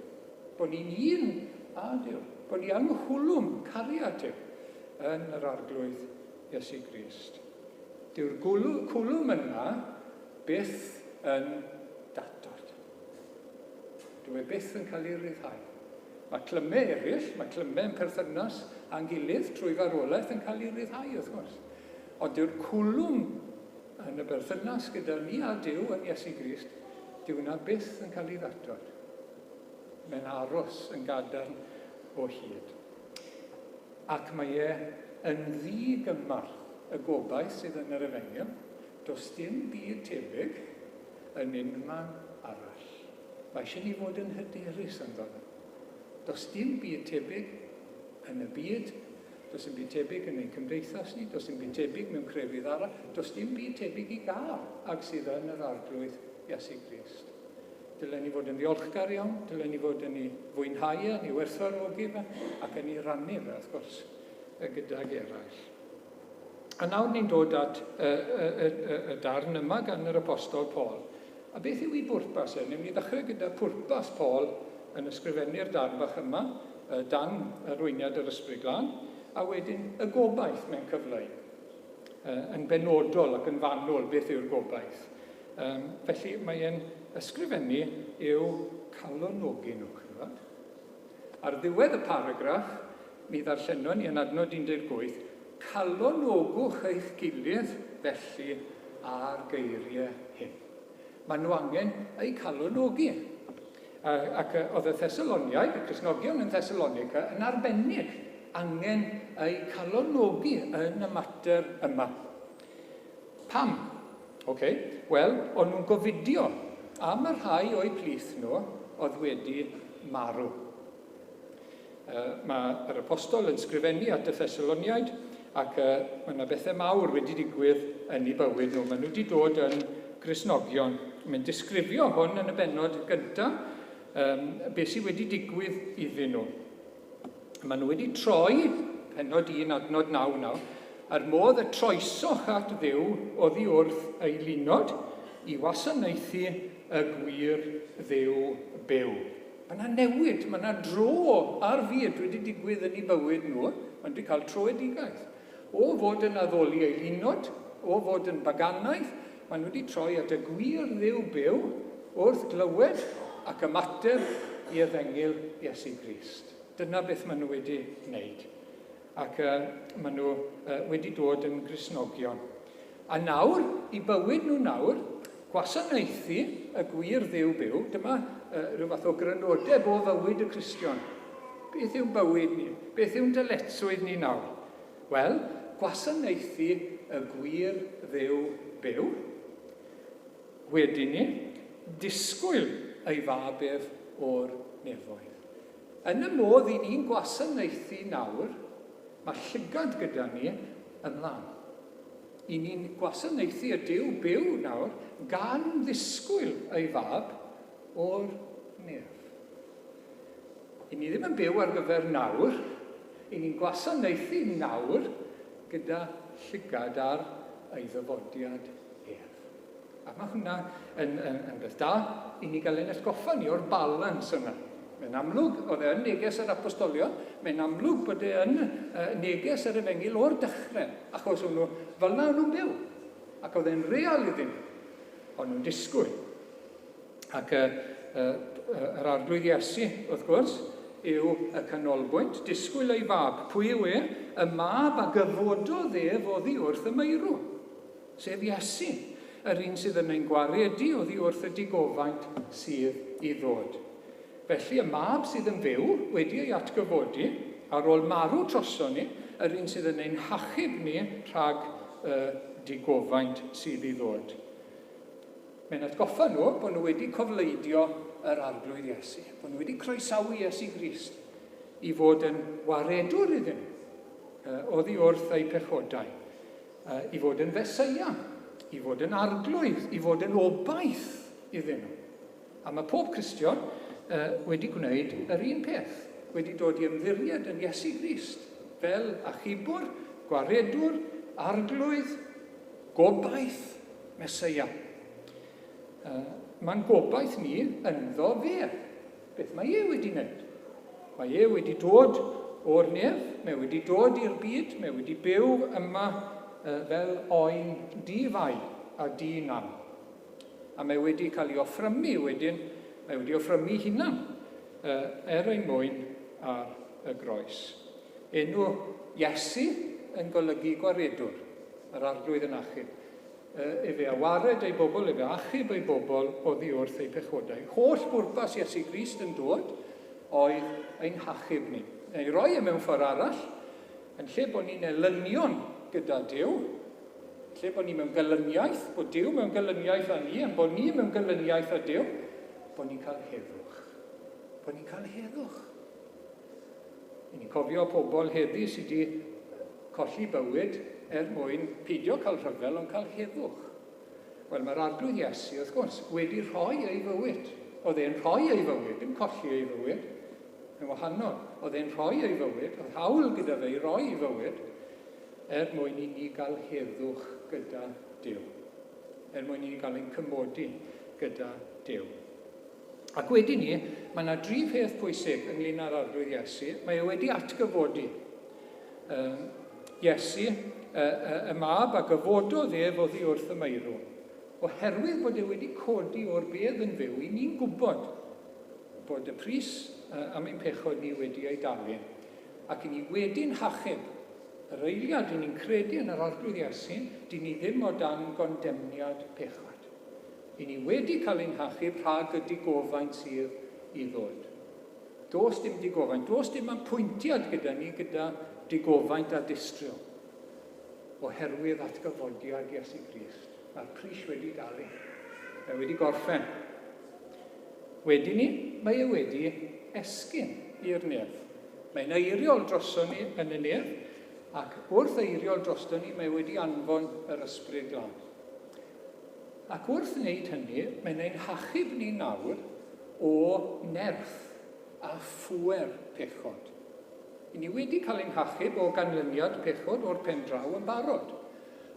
Bod ni'n un â Duw. Bod ni yng nghwlwm cariad Duw yn yr Arglwydd Iesu Grist. Dyw'r cwlwm yna byth yn datod. Dyw e byth yn cael ei ryddhau. Mae clymau eraill, mae clymau yn perthynas â'n gilydd trwy farwolaeth yn cael ei ryddhau, wrth gwrs. Ond dyw'r cwlwm yn y berthynas gyda ni a Duw yn Iesu Grist, dyw hwnna byth yn cael ei ddatod. Mae'n aros yn gadarn o hyd. Ac mae e yn ddi-gymar y gobaith sydd yn yr efengyl. Does dim byd tebyg yn unman arall. Mae eisiau ni fod yn hyderus ynddo fe. Does dim byd tebyg yn y byd, does dim byd tebyg yn ein cymdeithas ni, does dim byd tebyg mewn crefydd arall, does dim byd tebyg i gael ag sydd yn yr Arglwydd Iesu Grist. Dylen ni fod yn ddiolchgar iawn, dylen ni fod yn ei fwynhau e, yn ei werthfawrogi fe, ac yn ei rannu fe, wrth gwrs, gydag eraill. A nawr ni'n dod at y, y, y, y, y darn yma gan yr Apostol Paul. A beth yw ei bwrpas e? Newn ni ddechrau gyda pwrpas Paul yn ysgrifennu'r darn bach yma, dan arweiniad yr Ysbryd Glân, a wedyn y gobaith mewn cyfleu. Yn benodol ac yn fanwl beth yw'r gobaith. Felly mae e'n ysgrifennu i'w calonogi nhw, chi'n gwybod. Ar ddiwedd y paragraff, mi ddarllenon ni yn adnod 18, calonogwch eich gilydd felly â'r geiriau hyn. Maen nhw angen eu calonogi. Ac oedd y Thessaloniaid, y Cristnogion yn Thessalonica, yn arbennig angen eu calonogi yn y mater yma. Pam? OK, wel, o'n nhw'n gofidio am y rhai o'u plith nhw oedd wedi marw. Mae yr apostol yn sgrifennu at y Thessaloniaid ac mae yna bethau mawr wedi digwydd yn eu bywyd nhw. Maen nhw wedi dod yn Gristnogion. Mae'n disgrifio hwn yn y bennod gyntaf, beth sydd wedi digwydd iddyn nhw. Maen nhw wedi troi, pennod 1 adnod 9 nawr, a'r modd y troesoch at Dduw oddi wrth ei linod i wasanaethu y gwir Dduw byw. Mae yna newid, mae yna dro ar fyd wedi digwydd yn eu bywyd nhw, maen nhw wedi cael troedigaeth. O fod yn addoli eilunod, o fod yn baganaidd, maen nhw wedi troi at y gwir Dduw byw wrth glywed ac ymateb i efengyl Iesu Grist. Dyna beth maen nhw wedi wneud. Ac maen nhw wedi dod yn Gristnogion. A nawr, i bywyd nhw nawr, gwasanaethu y gwir Dduw byw, dyma rhyw fath o grynodeb o fywyd y Cristion. Beth yw'n bywyd ni? Beth yw'n dyletswydd ni nawr? Wel, gwasanaethu y gwir Dduw byw. Wedyn ni, disgwyl ei fab ef o'r nefoedd. Yn y modd i ni'n gwasanaethu nawr, mae llygad gyda ni ymlaen. I ni'n gwasanaethu y Duw byw nawr gan ddisgwyl ei fab o'r nef. I ni ddim yn byw ar gyfer nawr, i ni'n gwasanaethu nawr gyda llygad ar ei ddyfodiad ef. A mae hwnna yn, yn, yn beth da i ni gael ein atgoffa ni o'r balans yna. Mae'n amlwg, oedd e yn neges yr apostolion, mae'n amlwg bod e yn uh, neges yr efengyl o'r dechrau, achos o'n nhw, fel yna o'n nhw'n byw, ac oedd e'n real iddyn nhw. O'n nhw'n disgwyl. Ac uh, uh, yr arglwydd Iesu, wrth gwrs, yw y canolbwynt, disgwyl ei fab. Pwy yw e? Y mab a gyfododd ef oddi wrth y meirw. Sef Iesu, yr un sydd yn ein gwaredu oddi wrth y digofaint sydd i ddod. Felly, y mab sydd yn fyw, wedi ei atgyfodi, ar ôl marw droson ni, yr un sydd yn ein hachub ni rhag y digofaint sydd i ddod. Mae'n atgoffa nhw bod nhw wedi cofleidio yr Arglwydd Iesu, bod nhw wedi croesawu Iesu Grist i fod yn waredwr iddyn nhw oddi wrth eu pechodau. I fod yn Feseia, i fod yn arglwydd, i fod yn obaith iddyn nhw. A mae pob Cristion wedi gwneud yr un peth, wedi dod i ymddiried yn Iesu Grist fel achubwr, gwaredwr, arglwydd, gobaith, Meseia. Mae'n gobaith ni ynddo fe. Beth mae e wedi wneud? Mae e wedi dod o'r nef, mae wedi dod i'r byd, mae wedi byw yma fel oen di-fai a di-nam. A mae wedi cael ei offrymu wedyn, mae wedi offrymu hunan er ein mwyn ar y groes. Enw Iesu yn golygu gwaredwr, yr arglwydd yn achub. Efe a wared ei bobl, efe a achub ei bobl oddi wrth eu pechodau. Holl bwrpas Iesu Grist yn dod oedd ein hachub ni. Neu roi e mewn ffordd arall, yn lle bod ni'n elynion gyda Duw, lle bod ni mewn gelyniaeth, bod Duw mewn gelyniaeth â ni, yn bod ni mewn gelyniaeth â Duw, bod ni'n cael heddwch. Bod ni'n cael heddwch. I ni'n cofio pobl heddi sydd wedi colli bywyd er mwyn peidio cael rhyfel ond cael heddwch. Wel, mae'r Arglwydd Iesu, wrth gwrs, wedi rhoi ei fywyd. Oedd e'n rhoi ei fywyd, dim colli ei fywyd. Yn wahanol. Oedd e'n rhoi ei fywyd, oedd hawl gyda fe i roi ei fywyd, er mwyn i ni gael heddwch gyda Duw. Er mwyn i ni gael ein cymodi gyda Duw. Ac wedi ni, mae yna dri pheth pwysig ynglyn â'r Arglwydd Iesu. Mae e wedi atgyfodi. Um, Iesu, y, y, y mab a gyfododd ef oddi wrth y meirw. Oherwydd bod e wedi codi o'r bedd yn fyw, i ni'n gwybod bod y pris am ein pechod ni wedi ei dalu. Ac i ni wedi'n hachub. Yr eiliad i ni'n credu yn yr Arglwydd Iesu, dyn ni ddim o dan gondemniad pechod. I ni wedi cael ein hachub rhag y digofaint sydd i ddod. Does dim digofaint, does dim apwyntiad gyda ni gyda digofaint a distryw, oherwydd atgyfodiad Iesu Grist. Mae'r pris wedi dalu. Mae wedi gorffen. Wedi ni, mae e wedi esgyn i'r nef. Mae'n eiriol droson ni yn y nef, ac wrth eiriol drosto ni, mae wedi anfon yr Ysbryd Glân. Ac wrth wneud hynny, mae'n ein hachub ni nawr o nerth a phŵer pechod. I ni wedi cael ein hachub o ganlyniad pechod o'r pen draw yn barod.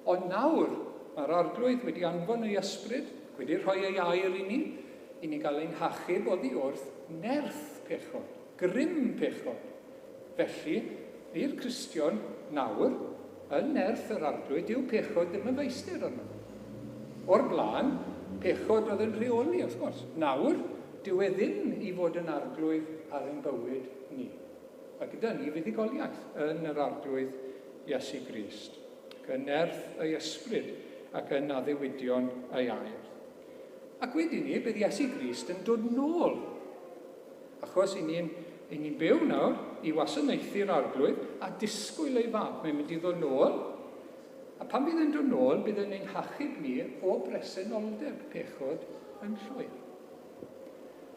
Ond nawr, mae'r Arglwydd wedi anfon ei ysbryd, wedi rhoi ei air i ni, i ni gael ein hachub oddi wrth nerth pechod, grym pechod. Felly, i'r Cristion nawr, yn nerth yr Arglwydd, dyw pechod ddim yn feistr arno. O'r blaen, pechod oedd yn rheoli, wrth gwrs. Nawr, dyw e ddim i fod yn arglwydd ar ein bywyd ni. Mae gyda ni fuddugoliaeth yn yr Arglwydd Iesu Grist, ac yn nerth ei ysbryd ac yn addewidion ei air. Ac wedi ni, bydd Iesu Grist yn dod nôl. Achos i ni'n i ni'n byw nawr i wasanaethu'r Arglwydd a disgwyl ei fab. Mae'n mynd i ddod nôl. A pan fydd e'n dod nôl, bydd e'n ein hachub ni o bresenoldeb pechod yn llwyr.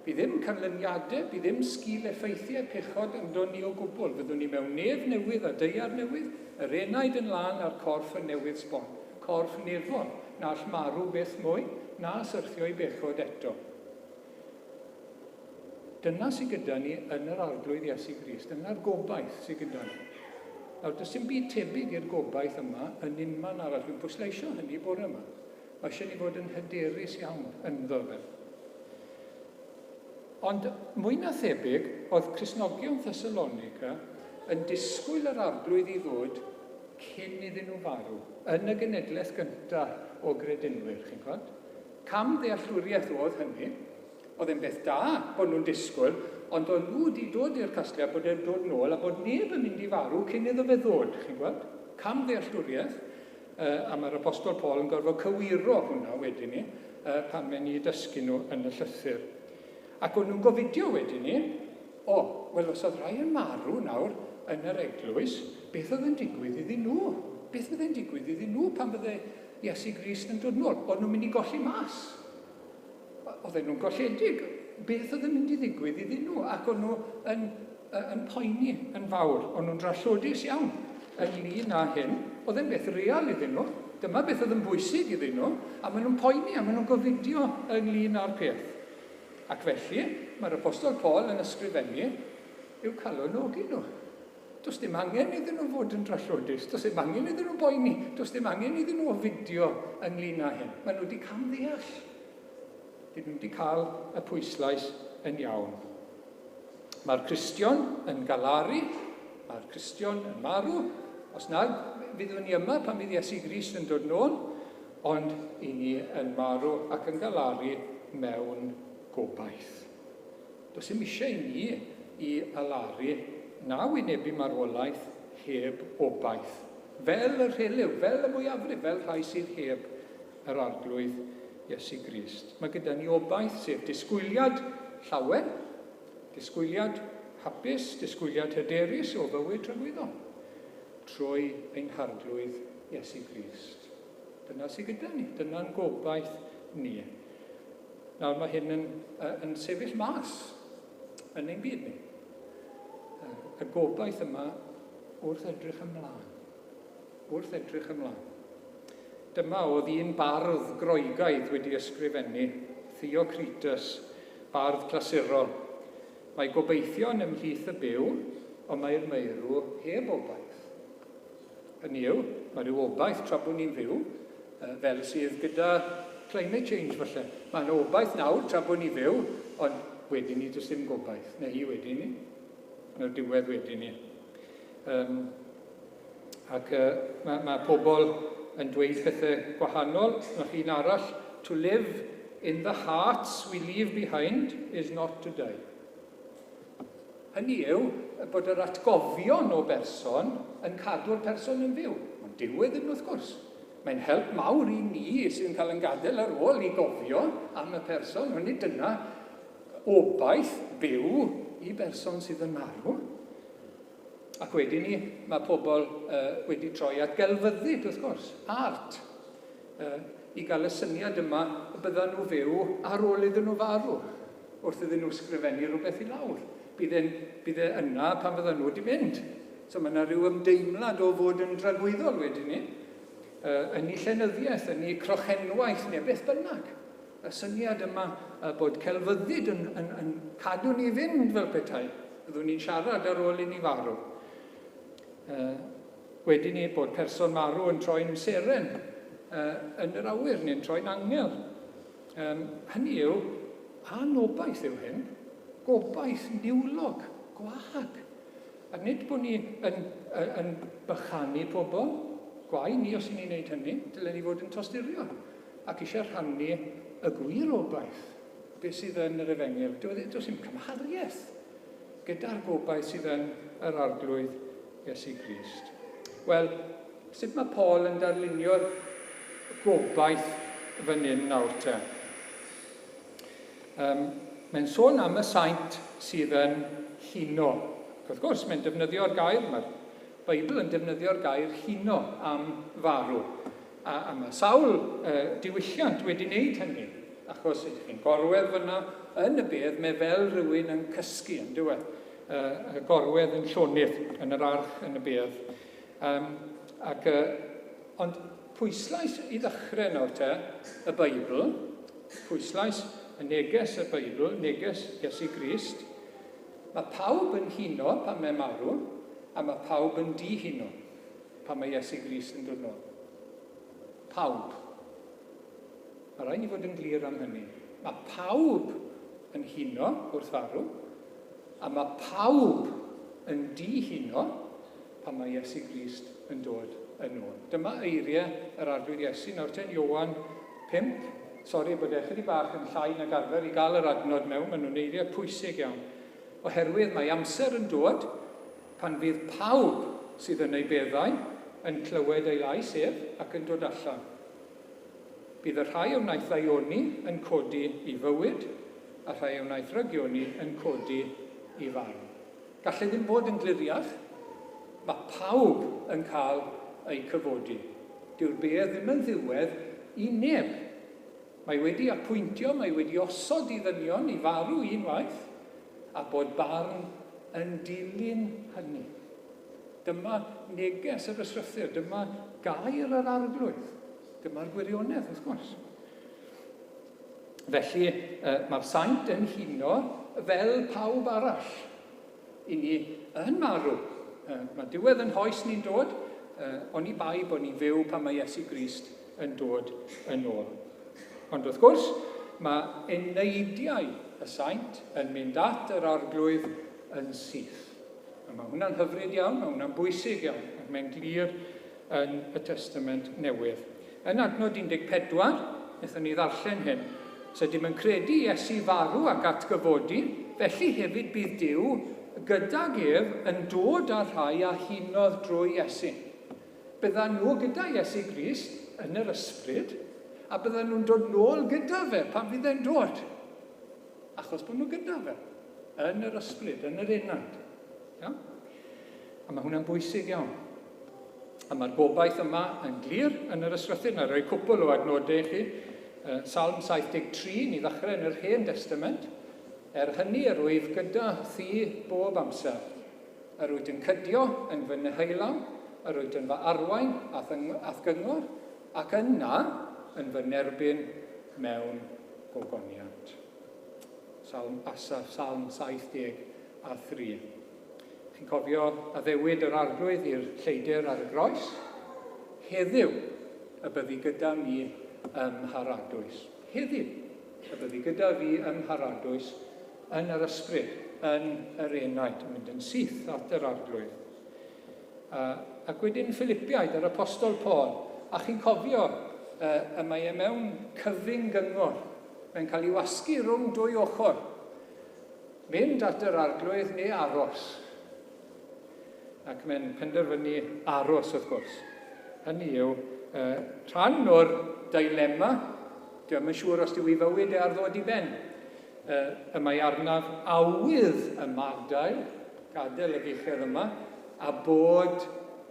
Bydd ddim canlyniadau, bydd ddim sgil-effeithiau pechod ynddo ni o gwbl. Fyddwn ni mewn nef newydd a daear newydd, yr enaid yn lân a'r corff yn newydd sbon. Corff nefol, na all marw byth mwy, na syrthio i bechod eto. Dyna sydd gyda ni yn yr Arglwydd Iesu Grist. Dyna'r gobaith sydd gyda ni. Nawr, does dim byd tebyg i'r gobaith yma yn unman arall. Dwi'n pwysleisio hynny bore yma. Mae eisiau ni fod yn hyderus iawn ynddo fe. Ond mwy na thebyg, oedd Cristnogion Thessalonica yn disgwyl yr Arglwydd i ddod cyn iddyn nhw farw, yn y genedlaeth gyntaf o gredinwyr, chi'n gweld? Cam ddealltwriaeth oedd hynny. Oedd e'n beth da bod nhw'n disgwyl, ond o'n nhw wedi dod i'r casgliad bod e'n dod nôl a bod neb yn mynd i farw cyn iddo fe ddod, chi'n gweld? Cam ddealltwriaeth. A mae'r Apostol Paul yn gorfod cywiro hwnna wedyn ni, pan mae'n ei dysgu nhw yn y llythyr. Ac o'n nhw'n gofidio wedyn ni, o, wel os oedd rhai yn marw nawr yn yr eglwys, beth oedd yn digwydd iddyn nhw? Beth oedd yn digwydd iddyn nhw pan fydde Iesu Grist yn dod nôl? O'n nhw'n mynd i golli mas. Oedden nhw'n golledig. Beth oedd yn mynd i ddigwydd iddyn nhw? Ac o'n nhw yn, yn poeni yn fawr. O'n nhw'n drallodus iawn ynglyn â hyn. Oedd e'n beth real iddyn nhw. Dyma beth oedd yn bwysig iddyn nhw. A maen nhw'n poeni a maen nhw'n gofidio ynglyn â'r peth. Ac felly, mae'r Apostol Paul yn ysgrifennu i'w calonogi nhw. Does dim angen iddyn nhw fod yn drallodus, does dim angen iddyn nhw boeni, does dim angen iddyn nhw ofidio ynglyn â hyn. Maen nhw wedi camddeall. Dyn nhw wedi cael y pwyslais yn iawn. Mae'r Cristion yn galaru, mae'r Cristion yn marw. Os nag, fyddwn ni yma pan fydd Iesu Grist yn dod nôl, ond i ni yn marw ac yn galaru mewn gobaith. Does dim eisiau i ni i alaru na wynebu marwolaeth heb obaith. Fel y rhelyw, fel y mwyafrif, fel rhai sydd heb yr Arglwydd Iesu Grist. Mae gyda ni obaith, sef disgwyliad llawen, disgwyliad hapus, disgwyliad hyderus o fywyd tragwyddol, trwy ein Harglwydd Iesu Grist. Dyna sydd gyda ni, dyna'n gobaith ni. Nawr mae hyn yn, yn sefyll mas yn ein byd ni. Y gobaith yma wrth edrych ymlaen. Wrth edrych ymlaen. Dyma oedd un bardd Groegaidd wedi ysgrifennu, Theocritus, bardd clasurol. Mae gobeithion ymhlith y byw, ond mae'r meirw heb obaith. Hynny yw, mae rhyw obaith tra bod ni'n fyw, fel sydd gyda climate change falle. Mae yna obaith nawr tra bod ni'n fyw, ond wedyn ni does dim gobaith. Neu hi wedyn ni. Neu'r diwedd wedyn ni. Um, ac uh, mae, mae pobl yn dweud pethau gwahanol. Mae un arall, to live in the hearts we leave behind is not to die. Hynny yw, bod yr atgofion o berson yn cadw'r person yn fyw. Ond dyw e ddim, wrth gwrs. Mae'n help mawr i ni sy'n cael yn gadael ar ôl i gofio am y person, ond nid dyna obaith byw i berson sydd yn marw. Ac wedyn ni, mae pobl uh, wedi troi at gelfyddyd, wrth gwrs, art. i gael y syniad yma y byddan nhw fyw ar ôl iddyn nhw farw, wrth iddyn nhw sgrifennu rhywbeth i lawr. Bydd e'n, bydd e yna pan fyddan nhw wedi mynd. So mae yna rhyw ymdeimlad o fod yn dragwyddol wedyn ni, yn ei llenyddiaeth, yn ei crochenwaith neu beth bynnag. Y syniad yma bod celfyddyd yn, yn, yn cadw ni fynd fel petai. Byddwn ni'n siarad ar ôl i ni farw. Wedyn ni bod person marw yn troi'n seren yn yr awyr neu'n troi'n angel. Hynny yw, anobaith yw hyn, gobaith niwlog, gwag. A nid bod ni yn, yn, yn bychanu pobl, gwae ni os y'n ni'n gwneud hynny, dylen ni fod yn tosturio ac eisiau rhannu y gwir obaith, beth sydd yn yr efengyl. Does dim cymhariaeth gyda'r gobaith sydd yn yr Arglwydd Iesu Grist. Wel, sut mae Paul yn darlunio'r gobaith fan hyn nawr te? Um, mae'n sôn am y saint sydd yn huno. Ac wrth gwrs, mae'n defnyddio'r gair, mae'r Beibl yn defnyddio'r gair huno am farw. A, a mae sawl diwylliant wedi wneud hynny, achos ydych chi'n gorwedd fyna yn y bedd, mae fel rhywun yn cysgu, yn dyw e? Gorwedd yn llonydd yn yr arch yn y bedd. Um, ac, ond pwyslais i ddechrau nawr te, y Beibl, pwyslais y neges y Beibl, neges Iesu Grist, mae pawb yn huno pan mae marw, a mae pawb yn dihuno pan mae Iesu Grist yn dod nôl. Pawb. Mae rhaid ni fod yn glir am hynny. Mae pawb yn huno wrth farw, a mae pawb yn dihuno pan mae Iesu Grist yn dod yn ôl. Dyma eiriau yr Arglwydd Iesu. Nawr ten Ioan 5. Sori bod e chydig bach yn llai nag arfer i gael yr adnod mewn, maen nhw'n eiriau pwysig iawn. Oherwydd mae amser yn dod pan fydd pawb sydd yn eu beddau yn clywed ei lais ef ac yn dod allan. Bydd y rhai a wnaeth ddaioni yn codi i fywyd, a rhai a wnaeth rygioni yn codi i farn. Gallai ddim bod yn gliriach. Mae pawb yn cael eu cyfodi. Dyw'r bedd ddim yn ddiwedd i neb. Mae wedi apwyntio, mae wedi osod i ddynion i farw un waith, a bod barn yn dilyn hynny. Dyma neges yr ysgrythur, dyma gair yr Arglwydd. Dyma'r gwirionedd, wrth gwrs. Felly, mae'r saint yn huno fel pawb arall. I ni yn marw. Mae diwedd yn hoes ni'n dod, oni bai bod ni'n fyw pan mae Iesu Grist yn dod yn ôl. Ond wrth gwrs, mae eneidiau y saint yn mynd at yr Arglwydd yn syth. A mae hwnna'n hyfryd iawn, mae hwnna'n bwysig iawn, ac mae'n glir yn y Testament Newydd. Yn adnod 14, wnaethon ni ddarllen hyn, Os ydym yn credu i Iesu farw ac atgyfodi, felly hefyd bydd Duw gydag ef yn dod â'r rhai a hunodd drwy Iesu. Byddan nhw gyda Iesu Grist yn yr ysbryd, a byddan nhw'n dod nôl gyda fe pan fydd e'n dod. Achos bod nhw gyda fe, yn yr ysbryd, yn yr enaid. Iawn? A mae hwnna'n bwysig iawn. A mae'r gobaith yma yn glir yn yr ysgrythur. Na roi cwpl o adnodau i chi. Salm 73, ni ddechrau yn yr Hen Destament. Er hynny yr wyf gyda thi bob amser. Yr wyt yn cydio yn fy neheullaw, yr wyt yn fy arwain a'th gyngor, ac yna yn fy nerbyn mewn gogoniant. Salm Asaph, Salm 73. Chi'n cofio addewid yr Arglwydd i'r lleidr ar y groes? Heddiw y byddi gyda mi ym Mharadwys. Heddiw y byddi gyda fi ym Mharadwys yn yr ysbryd, yn yr enaid, yn mynd yn syth at yr Arglwydd. Ac wedyn Philipiaid, yr Apostol Paul, a chi'n cofio, y mae e mewn cyfyng gyngor. Mae'n cael ei wasgu rhwng dwy ochr. Mynd at yr Arglwydd neu aros. Ac mae'n penderfynu aros, wrth gwrs. Hynny yw, rhan o'r dilema, dwi'm yn siŵr os dyw ei fywyd e ar ddod i ben. Y mae arnaf awydd ymadael, gadael y fuchedd yma, a bod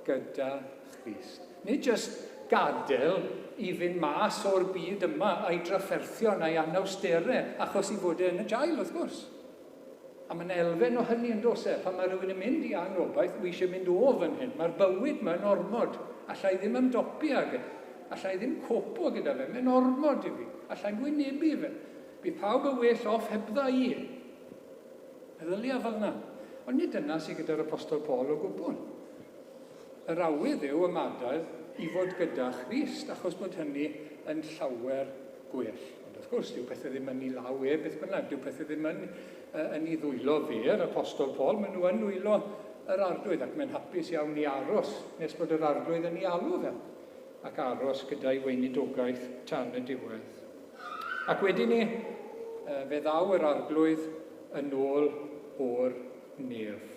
gyda Christ. Nid jyst gadael i fynd mas o'r byd yma a'i drafferthion a'i anawsterau, achos i fod e yn y jail, wrth gwrs. A mae yna elfen o hynny yn does e, pan mae rhywun yn mynd i anobaith, wi eisiau mynd o fan hyn, mae'r bywyd yma yn ormod, alla i ddim ymdopi ag e, alla i ddim copo gyda fe, mae'n ormod i fi, alla i'm gwynebu fe, bydd pawb yn well off hebdda i. Meddylia fel yna. Ond nid dyna sydd gyda'r Apostol Paul o gwbl. Yr awydd yw ymadael i fod gyda Christ, achos bod hynny yn llawer gwell. Ond wrth gwrs, dyw pethau ddim yn ei law e beth bynnag, dyw pethau ddim yn, yn ei ddwylo fe, yr Apostol Paul, maen nhw yn nwylo yr Arglwydd, ac mae'n hapus iawn i aros nes bod yr Arglwydd yn ei alw fe, ac aros gyda'i weinidogaeth tan y diwedd. Ac wedyn ni, fe ddaw yr Arglwydd yn ôl o'r nef.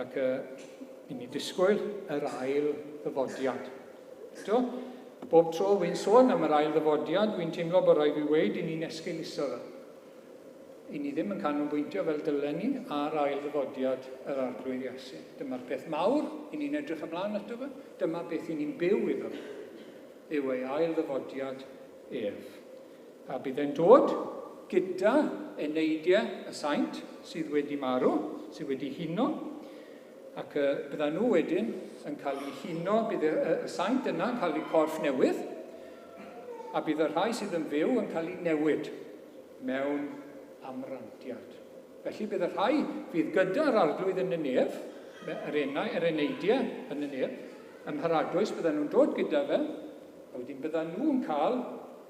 Ac i ni disgwyl yr ail ddyfodiad. Do, bob tro wy'n sôn am yr ail ddyfodiad, wy'n teimlo bod rhaid fi weud i ni'n esgeuluso fe. I ni ddim yn canolbwyntio fel dylen ni ar ail ddyfodiad yr Arglwydd Iesu. Dyma'r peth mawr i ni'n edrych ymlaen ato fe, dyma beth i ni'n byw iddo fe, yw ei ail ddyfodiad ef. A bydd e'n dod gyda eneidiau y saint sydd wedi marw, sydd wedi huno, ac y bydda nhw wedyn yn cael eu huno, bydd y, y, y saint yna yn cael eu corff newydd, a bydd y rhai sydd yn fyw yn cael eu newid mewn amrantiad. Felly bydd y rhai fydd gyda'r Arglwydd yn y nef, yr enau, yr eneidiau yn y nef, ym Mharadwys, byddan nhw'n dod gyda fe, a wedyn byddan nhw'n cael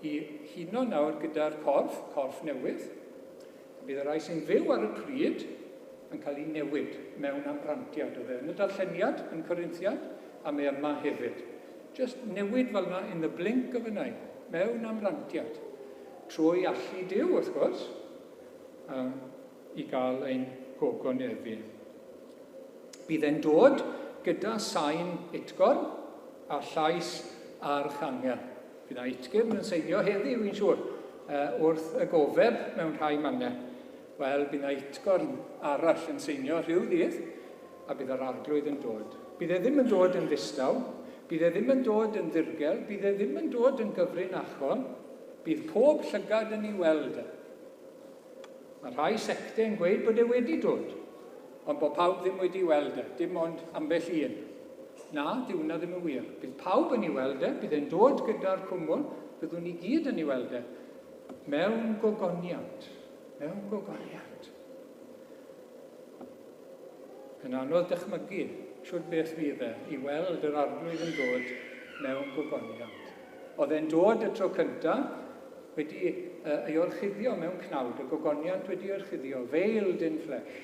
i huno nawr gyda'r corff, corff newydd. A bydd y rhai sy'n fyw ar y pryd yn cael ei newid mewn amrantiad. Oedd e yn y darlleniad yn Corinthiad, a mae yma hefyd. Just newid fel yna in the blink of an eye, mewn amrantiad. Trwy allu Duw, wrth gwrs, um, i gael ein gogoneddu. Bydd e'n dod gyda sain utgorn a llais archangel. Bydd 'na utgyrn yn seinio heddi, wy'n siŵr, wrth y gofeb mewn rhai mannau. Wel, bydd 'na utgorn arall yn seinio rhyw ddydd, a bydd yr Arglwydd yn dod. Bydd e ddim yn dod yn ddistaw, bydd e ddim yn dod yn ddirgel, bydd e ddim yn dod yn gyfrinachol, bydd pob llygad yn ei weld e. Mae rhai sectau yn gweud bod e wedi dod, ond bod pawb ddim wedi weld e, dim ond ambell un. Na, dyw hwnna ddim yn wir. Bydd pawb yn ei weld e, bydd e'n dod gyda'r cwmwl, byddwn ni gyd yn ei weld e. Mewn gogoniant. Mewn gogoniant. Yn anodd dychmygu shwd beth fydd e i weld yr Arglwydd yn dod mewn gogoniant. Oedd e'n dod y tro cynta wedi ei orchuddio mewn cnawd, y gogoniant wedi orchuddio, veiled in flesh.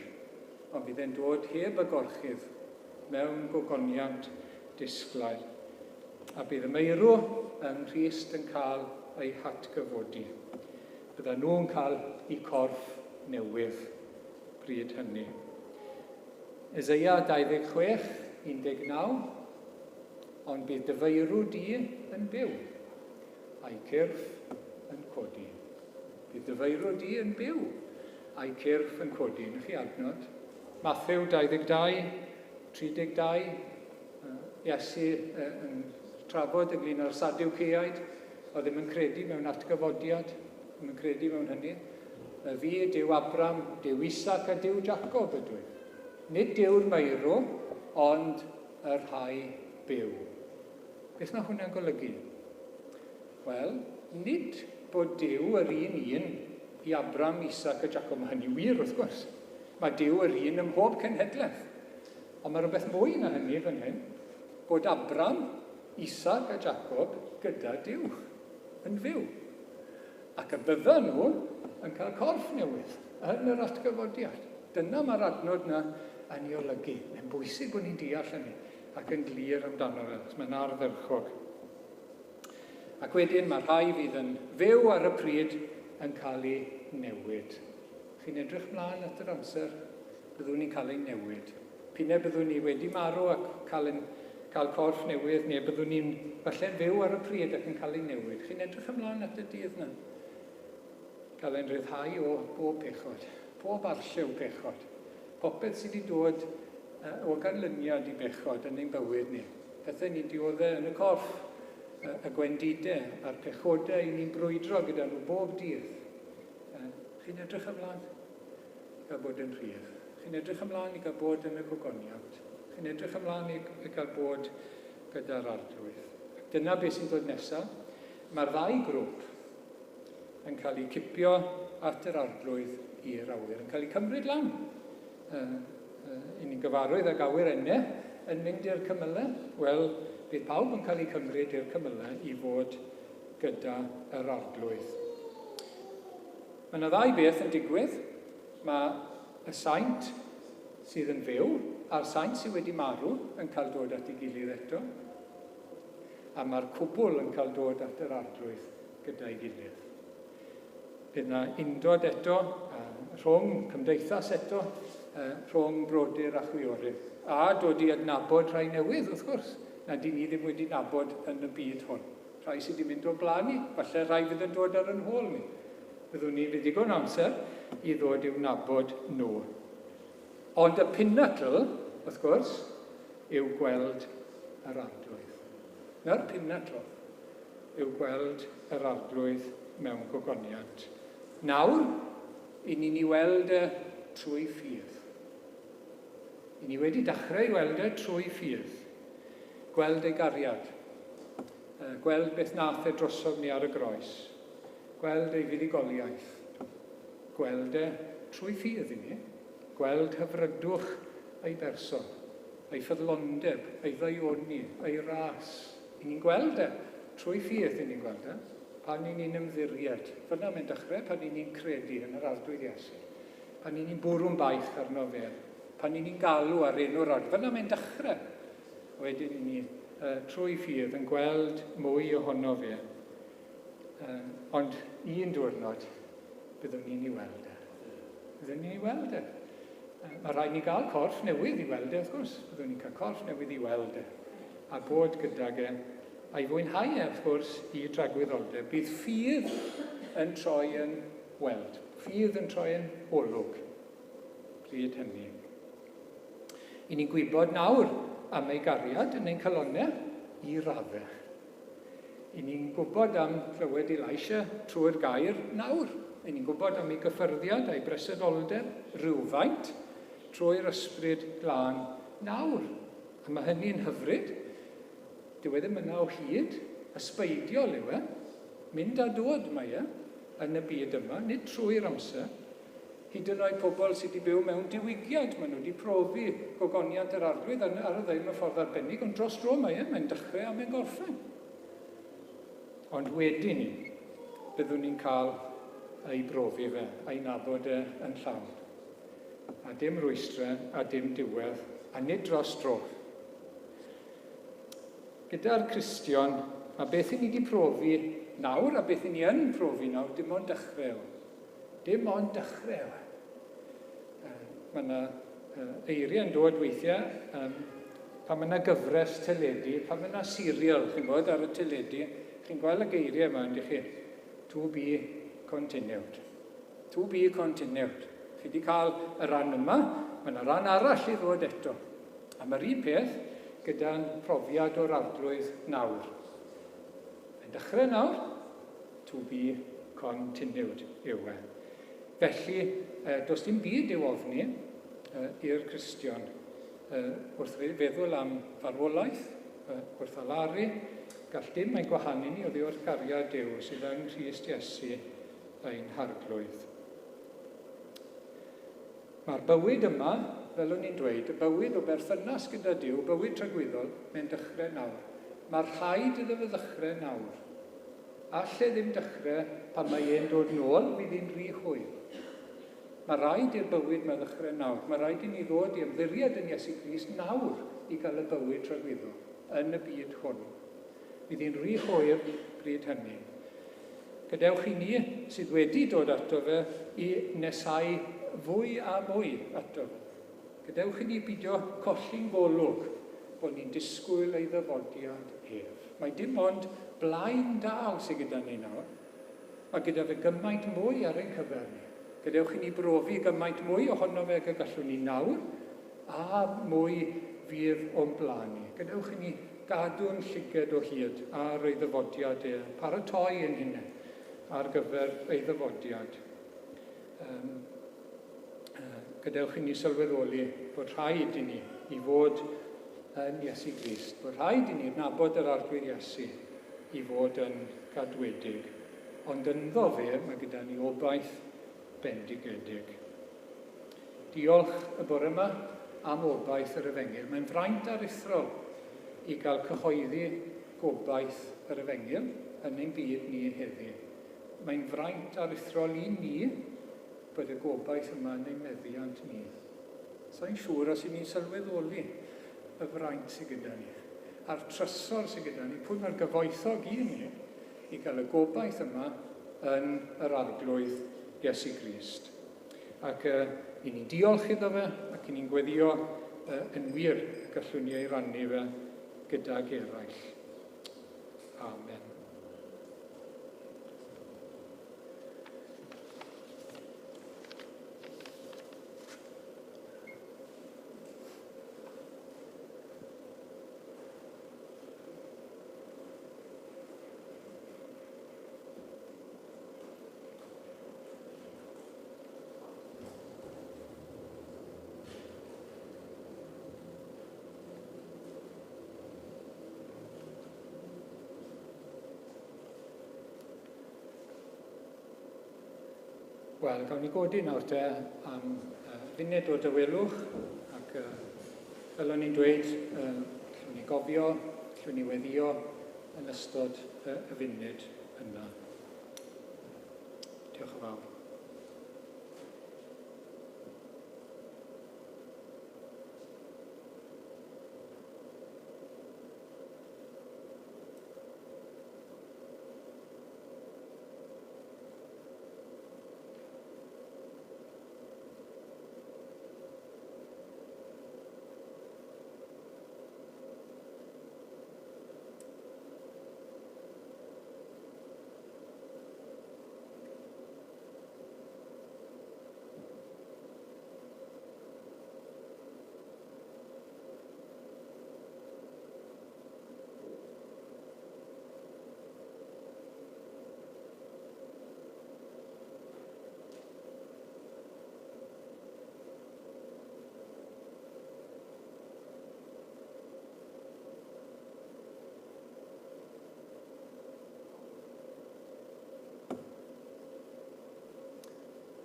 Ond bydd e'n dod heb y gorchudd mewn gogoniant disglair. A bydd y meirw yng Nghrist yn cael eu hatgyfodi. Bydda nhw'n cael eu corff newydd bryd hynny. Eseia 26, 19, Ond bydd dy feirw di yn byw, a'i cyrff yn codi. Bydd dy feirw di yn byw, a'i cyrff yn codi. Wnewch chi adnod? Mathew 22, 32, Iesu yn trafod ynglyn â'r Sadwceaid, oedd ddim yn credu mewn atgyfodiad, ddim yn credu mewn hynny. Fi, Duw Abram, Duw Isaac a Duw Jacob ydw i. Nid Duw'r meirw, ond y rhai byw. Beth mae hwnna'n golygu? Wel, nid bod Duw yr un un i Abram, Isaac a Jacob. Mae hynny wir, wrth gwrs. Mae Duw yr un ym mhob cenhedlaeth. Ond mae rhywbeth mwy na hynny fan hyn, bod Abram, Isaac a Jacob gyda Duw, yn fyw. Ac y byddan nhw yn cael corff newydd yn yr atgyfodiad. Dyna mae'r adnod yna yn ei olygu. Mae'n bwysig bod ni'n deall hynny ac yn glir amdano fe, achos mae'n ardderchog. Ac wedyn mae rhai fydd yn fyw ar y pryd yn cael eu newid. Chi'n edrych mlaen at yr amser byddwn ni'n cael ein newid. P'un ai byddwn ni wedi marw ac cael, yn, cael corff newydd, neu byddwn ni'n falle'n fyw ar y pryd ac yn cael ein newid. Chi'n edrych ymlaen at y dydd na. Cael ein rhyddhau o bob pechod, pob arlliw pechod, popeth sydd wedi dod o ganlyniad i bechod yn ein bywyd ni. Pethau ni'n dioddau yn y corff, y gwendidau a'r pechodau i ni'n brwydro gyda nhw bob dydd. Chi'n edrych ymlaen i gael bod yn rhydd. Chi'n edrych ymlaen i gael bod yn y gogoniant. Chi'n edrych ymlaen i gael bod gyda'r Arglwydd. Ac dyna beth sy'n dod nesaf. Mae'r ddau grŵp yn cael eu cipio at yr Arglwydd i'r awyr, yn cael eu cymryd lan. I ni'n gyfarwydd ag awyr enne yn mynd i'r cymylau. Wel, bydd pawb yn cael eu cymryd i'r cymylau i fod gyda yr Arglwydd. Mae yna ddau beth yn digwydd. Mae y saint sydd yn fyw a'r saint sydd wedi marw yn cael dod at ei gilydd eto. A mae'r cwbl yn cael dod at yr Arglwydd gyda'i gilydd. Bydd yna undod eto rhwng cymdeithas eto, rhwng brodyr a chwiorydd. A dod i adnabod rhai newydd, wrth gwrs, na dyn ni ddim wedi nabod yn y byd hwn. Rhai sydd wedi mynd o'n blaen ni, falle rhai fydd yn dod ar yn hôl ni. Byddwn ni fydd digon amser i ddod i'w nabod nhw. Ond y pinnacle, wrth gwrs, yw gweld yr Arglwydd. Na'r pinnacle yw gweld yr Arglwydd mewn gogoniant. Nawr, i ni'n ei weld e trwy ffydd. I ni wedi dechrau i weld e trwy ffydd. Gweld ei gariad. Gweld beth nath e drosodd ni ar y groes. Gweld ei fuddugoliaeth. Gweld e trwy ffydd i ni. Gweld hyfrydwch ei berson, ei ffyddlondeb, ei ddaioni, ei ras. I ni'n gweld e trwy ffydd, i ni'n gweld e pan i ni'n ymddiried. Fyna mae'n dechrau pan i ni'n credu yn yr Arglwydd Iesu. Pan i ni'n bwrw'n baich arno fe. Pan i ni'n galw ar enw'r Arglwydd. Fyna mae'n dechrau. Wedyn i ni trwy ffydd yn gweld mwy ohono fe. Ond un diwrnod byddwn ni'n ei weld e. Byddwn ni'n ei weld e. Mae rhaid ni gael corff newydd i weld e, wrth gwrs. Byddwn ni'n cael corff newydd i weld e. A bod gydag e, a'i fwynhau e, wrth gwrs, i dragwyddoldeb. Bydd ffydd yn troi yn weld. Ffydd yn troi yn olwg. Pryd hynny. I ni'n gwybod nawr am ei gariad yn ein calonnau i raddau. I ni'n gwybod am glywed ei lais e trwy'r gair nawr. I ni'n gwybod am ei gyffyrddiad a'i bresenoldeb rhywfaint trwy'r Ysbryd Glân nawr. A mae hynny'n hyfryd. Dyw e ddim yna o hyd. Ysbeidiol yw e. Mynd a dod mae e yn y byd yma, nid trwy'r amser. Hyd yn oed pobl sydd wedi byw mewn diwygiad, maen nhw wedi profi gogoniant yr Arglwydd ar, ar y ddeu mewn ffordd arbennig, ond dros dro mae e, mae'n dechrau a mae'n gorffen. Ond wedyn ni, byddwn ni'n cael ei brofi fe, a'i nabod e yn llawn. A dim rwystrau, a dim diwedd, a nid dros dro. Gyda'r Cristion, mae beth i ni wedi profi nawr a beth i ni yn profi nawr, dim ond dechrau o. Dim ond dechrau yw e. Mae yna eiriau yn dod weithiau pan mae yna gyfres teledu, pan mae yna serial, chi'n gwybod, ar y teledu, chi'n gweld y geiriau yma, yndych chi? To be continued. To be continued. Chi wedi cael y rhan yma, mae yna ran arall i ddod eto. A mae'r un peth gyda'n profiad o'r Arglwydd nawr. Mae'n dechrau nawr, To be continued yw e. Felly, does dim byd i'w ofni i'r Cristion wrth feddwl am farwolaeth, wrth alaru, gall dim ein gwahanu ni oddi wrth gariad Duw sydd yng Nghrist Iesu ein Harglwydd. Mae'r bywyd yma, fel o'n i'n dweud, y bywyd o berthynas gyda Duw, bywyd tragwyddol, mae'n dechrau nawr. Mae rhaid iddo fe ddechrau nawr. All e ddim dechrau pan mae e'n dod nôl, fydd hi'n rhy hwyr. Mae rhaid i'r bywyd 'ma ddechrau nawr. Mae rhaid i ni ddod i ymddiried yn Iesu Grist nawr i gael y bywyd tragwyddol yn y byd hwn. Fydd hi'n rhy hwyr bryd hynny. Gadewch i ni sydd wedi dod ato fe i nesau fwy a mwy ato fe. Gadewch i ni bidio colli'n golwg bod ni'n disgwyl ei ddyfodiad ef. Mae dim ond blaen dal sydd gyda ni nawr. Mae gyda fe gymaint mwy ar ein cyfer ni. Gadewch i ni brofi gymaint mwy ohono fe ag y gallwn ni nawr, a mwy fydd o'n blaen ni. Gadewch i ni gadw'n llyged o hyd ar ei ddyfodiad e, paratoi ein hunain ar gyfer ei ddyfodiad. Um, gadewch i ni sylweddoli bod rhaid i ni i fod yn Iesu Grist, bod rhaid i ni nabod yr Arglwydd Iesu i fod yn gadwedig. Ond ynddo fe mae gyda ni obaith bendigedig. Diolch y bore yma am obaith yr Efengyl. Mae'n fraint aruthrol i gael cyhoeddi gobaith yr Efengyl yn ein byd ni heddi. Mae'n fraint aruthrol i ni bod y gobaith yma yn ein meddiant ni. Sa i'n siŵr os 'y ni'n sylweddoli y fraint sydd gyda ni, a'r trysor sydd gyda ni, pwy mor gyfoethog i ni i gael y gobaith yma yn yr Arglwydd Iesu Grist. Ac uh, i ni'n diolch iddo fe, ac i ni'n gweddio uh, yn wir y gallwn ni ei rannu fe gydag eraill. Amen. Wel, gawn ni godi nawr te am funud o dawelwch ac fel o'n i'n dweud, allwn ni gofio, allwn ni weddio yn ystod y funud yna. Diolch yn fawr.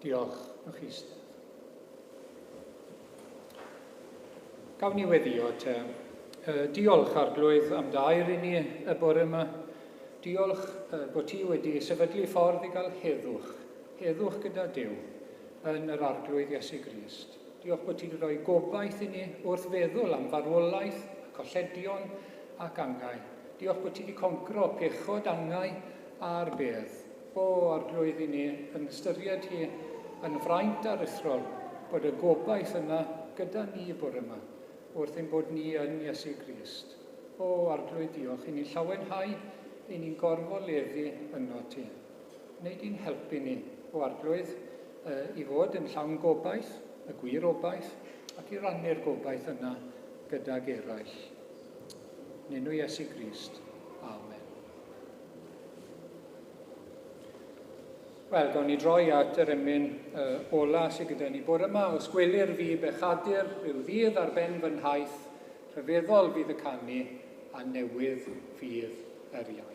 Diolch, ych eistedd. Gawn ni weddio te. Diolch, Arglwydd, am dair i ni y bore yma. Diolch bod ti wedi sefydlu ffordd i gael heddwch, heddwch gyda Duw, yn yr Arglwydd Iesu Grist. Diolch bod ti wedi rhoi gobaith i ni wrth feddwl am farwolaeth, colledion ac angau. Diolch bod ti wedi concro pechod, angau a'r bedd. O, Arglwydd, i ni yn ystyried hi yn fraint aruthrol bod y gobaith yna gyda ni bore yma, wrth ein bod ni yn Iesu Grist. O, Arglwydd, diolch i ni'n llawenhau, i ni'n gorfoleddu yno ti. Wnei di'n helpu ni, o Arglwydd, i fod yn llawn gobaith, y gwir obaith, ac i rannu'r gobaith yna gydag eraill. Yn enw Iesu Grist. Amen. Wel, gawn ni droi at yr emyn uh, ola sydd gyda ni bore yma. Os gwelir fi bechadur rhyw ddydd ar ben fy nhaith, rhyfeddol fydd y canu a newydd fydd yr iaith.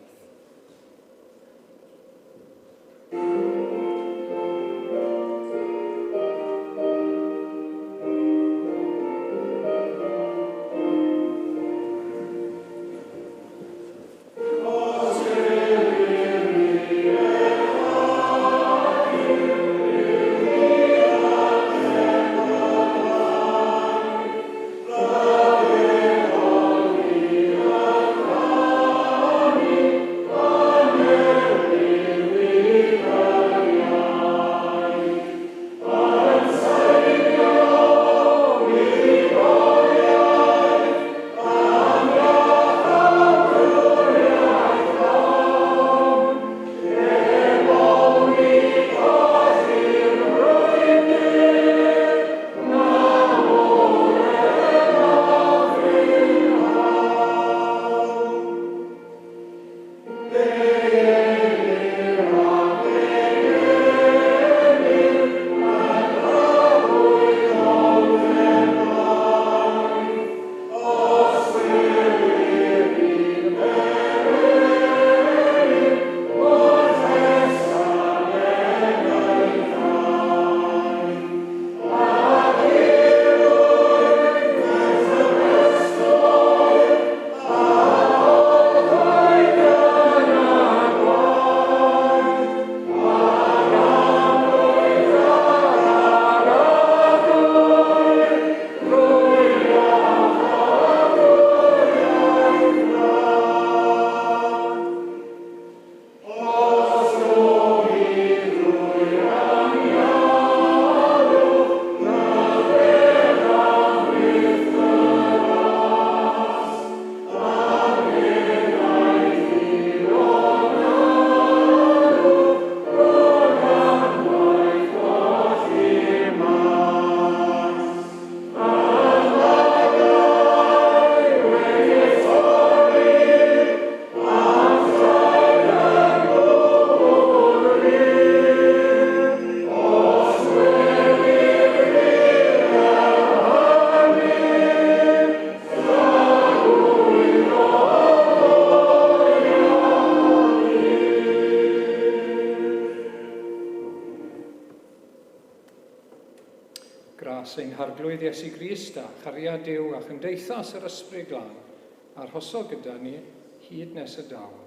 Arglwydd Iesu Grist a chariad Duw a chymdeithas yr Ysbryd Glân arhoso gyda ni hyd nes y daw.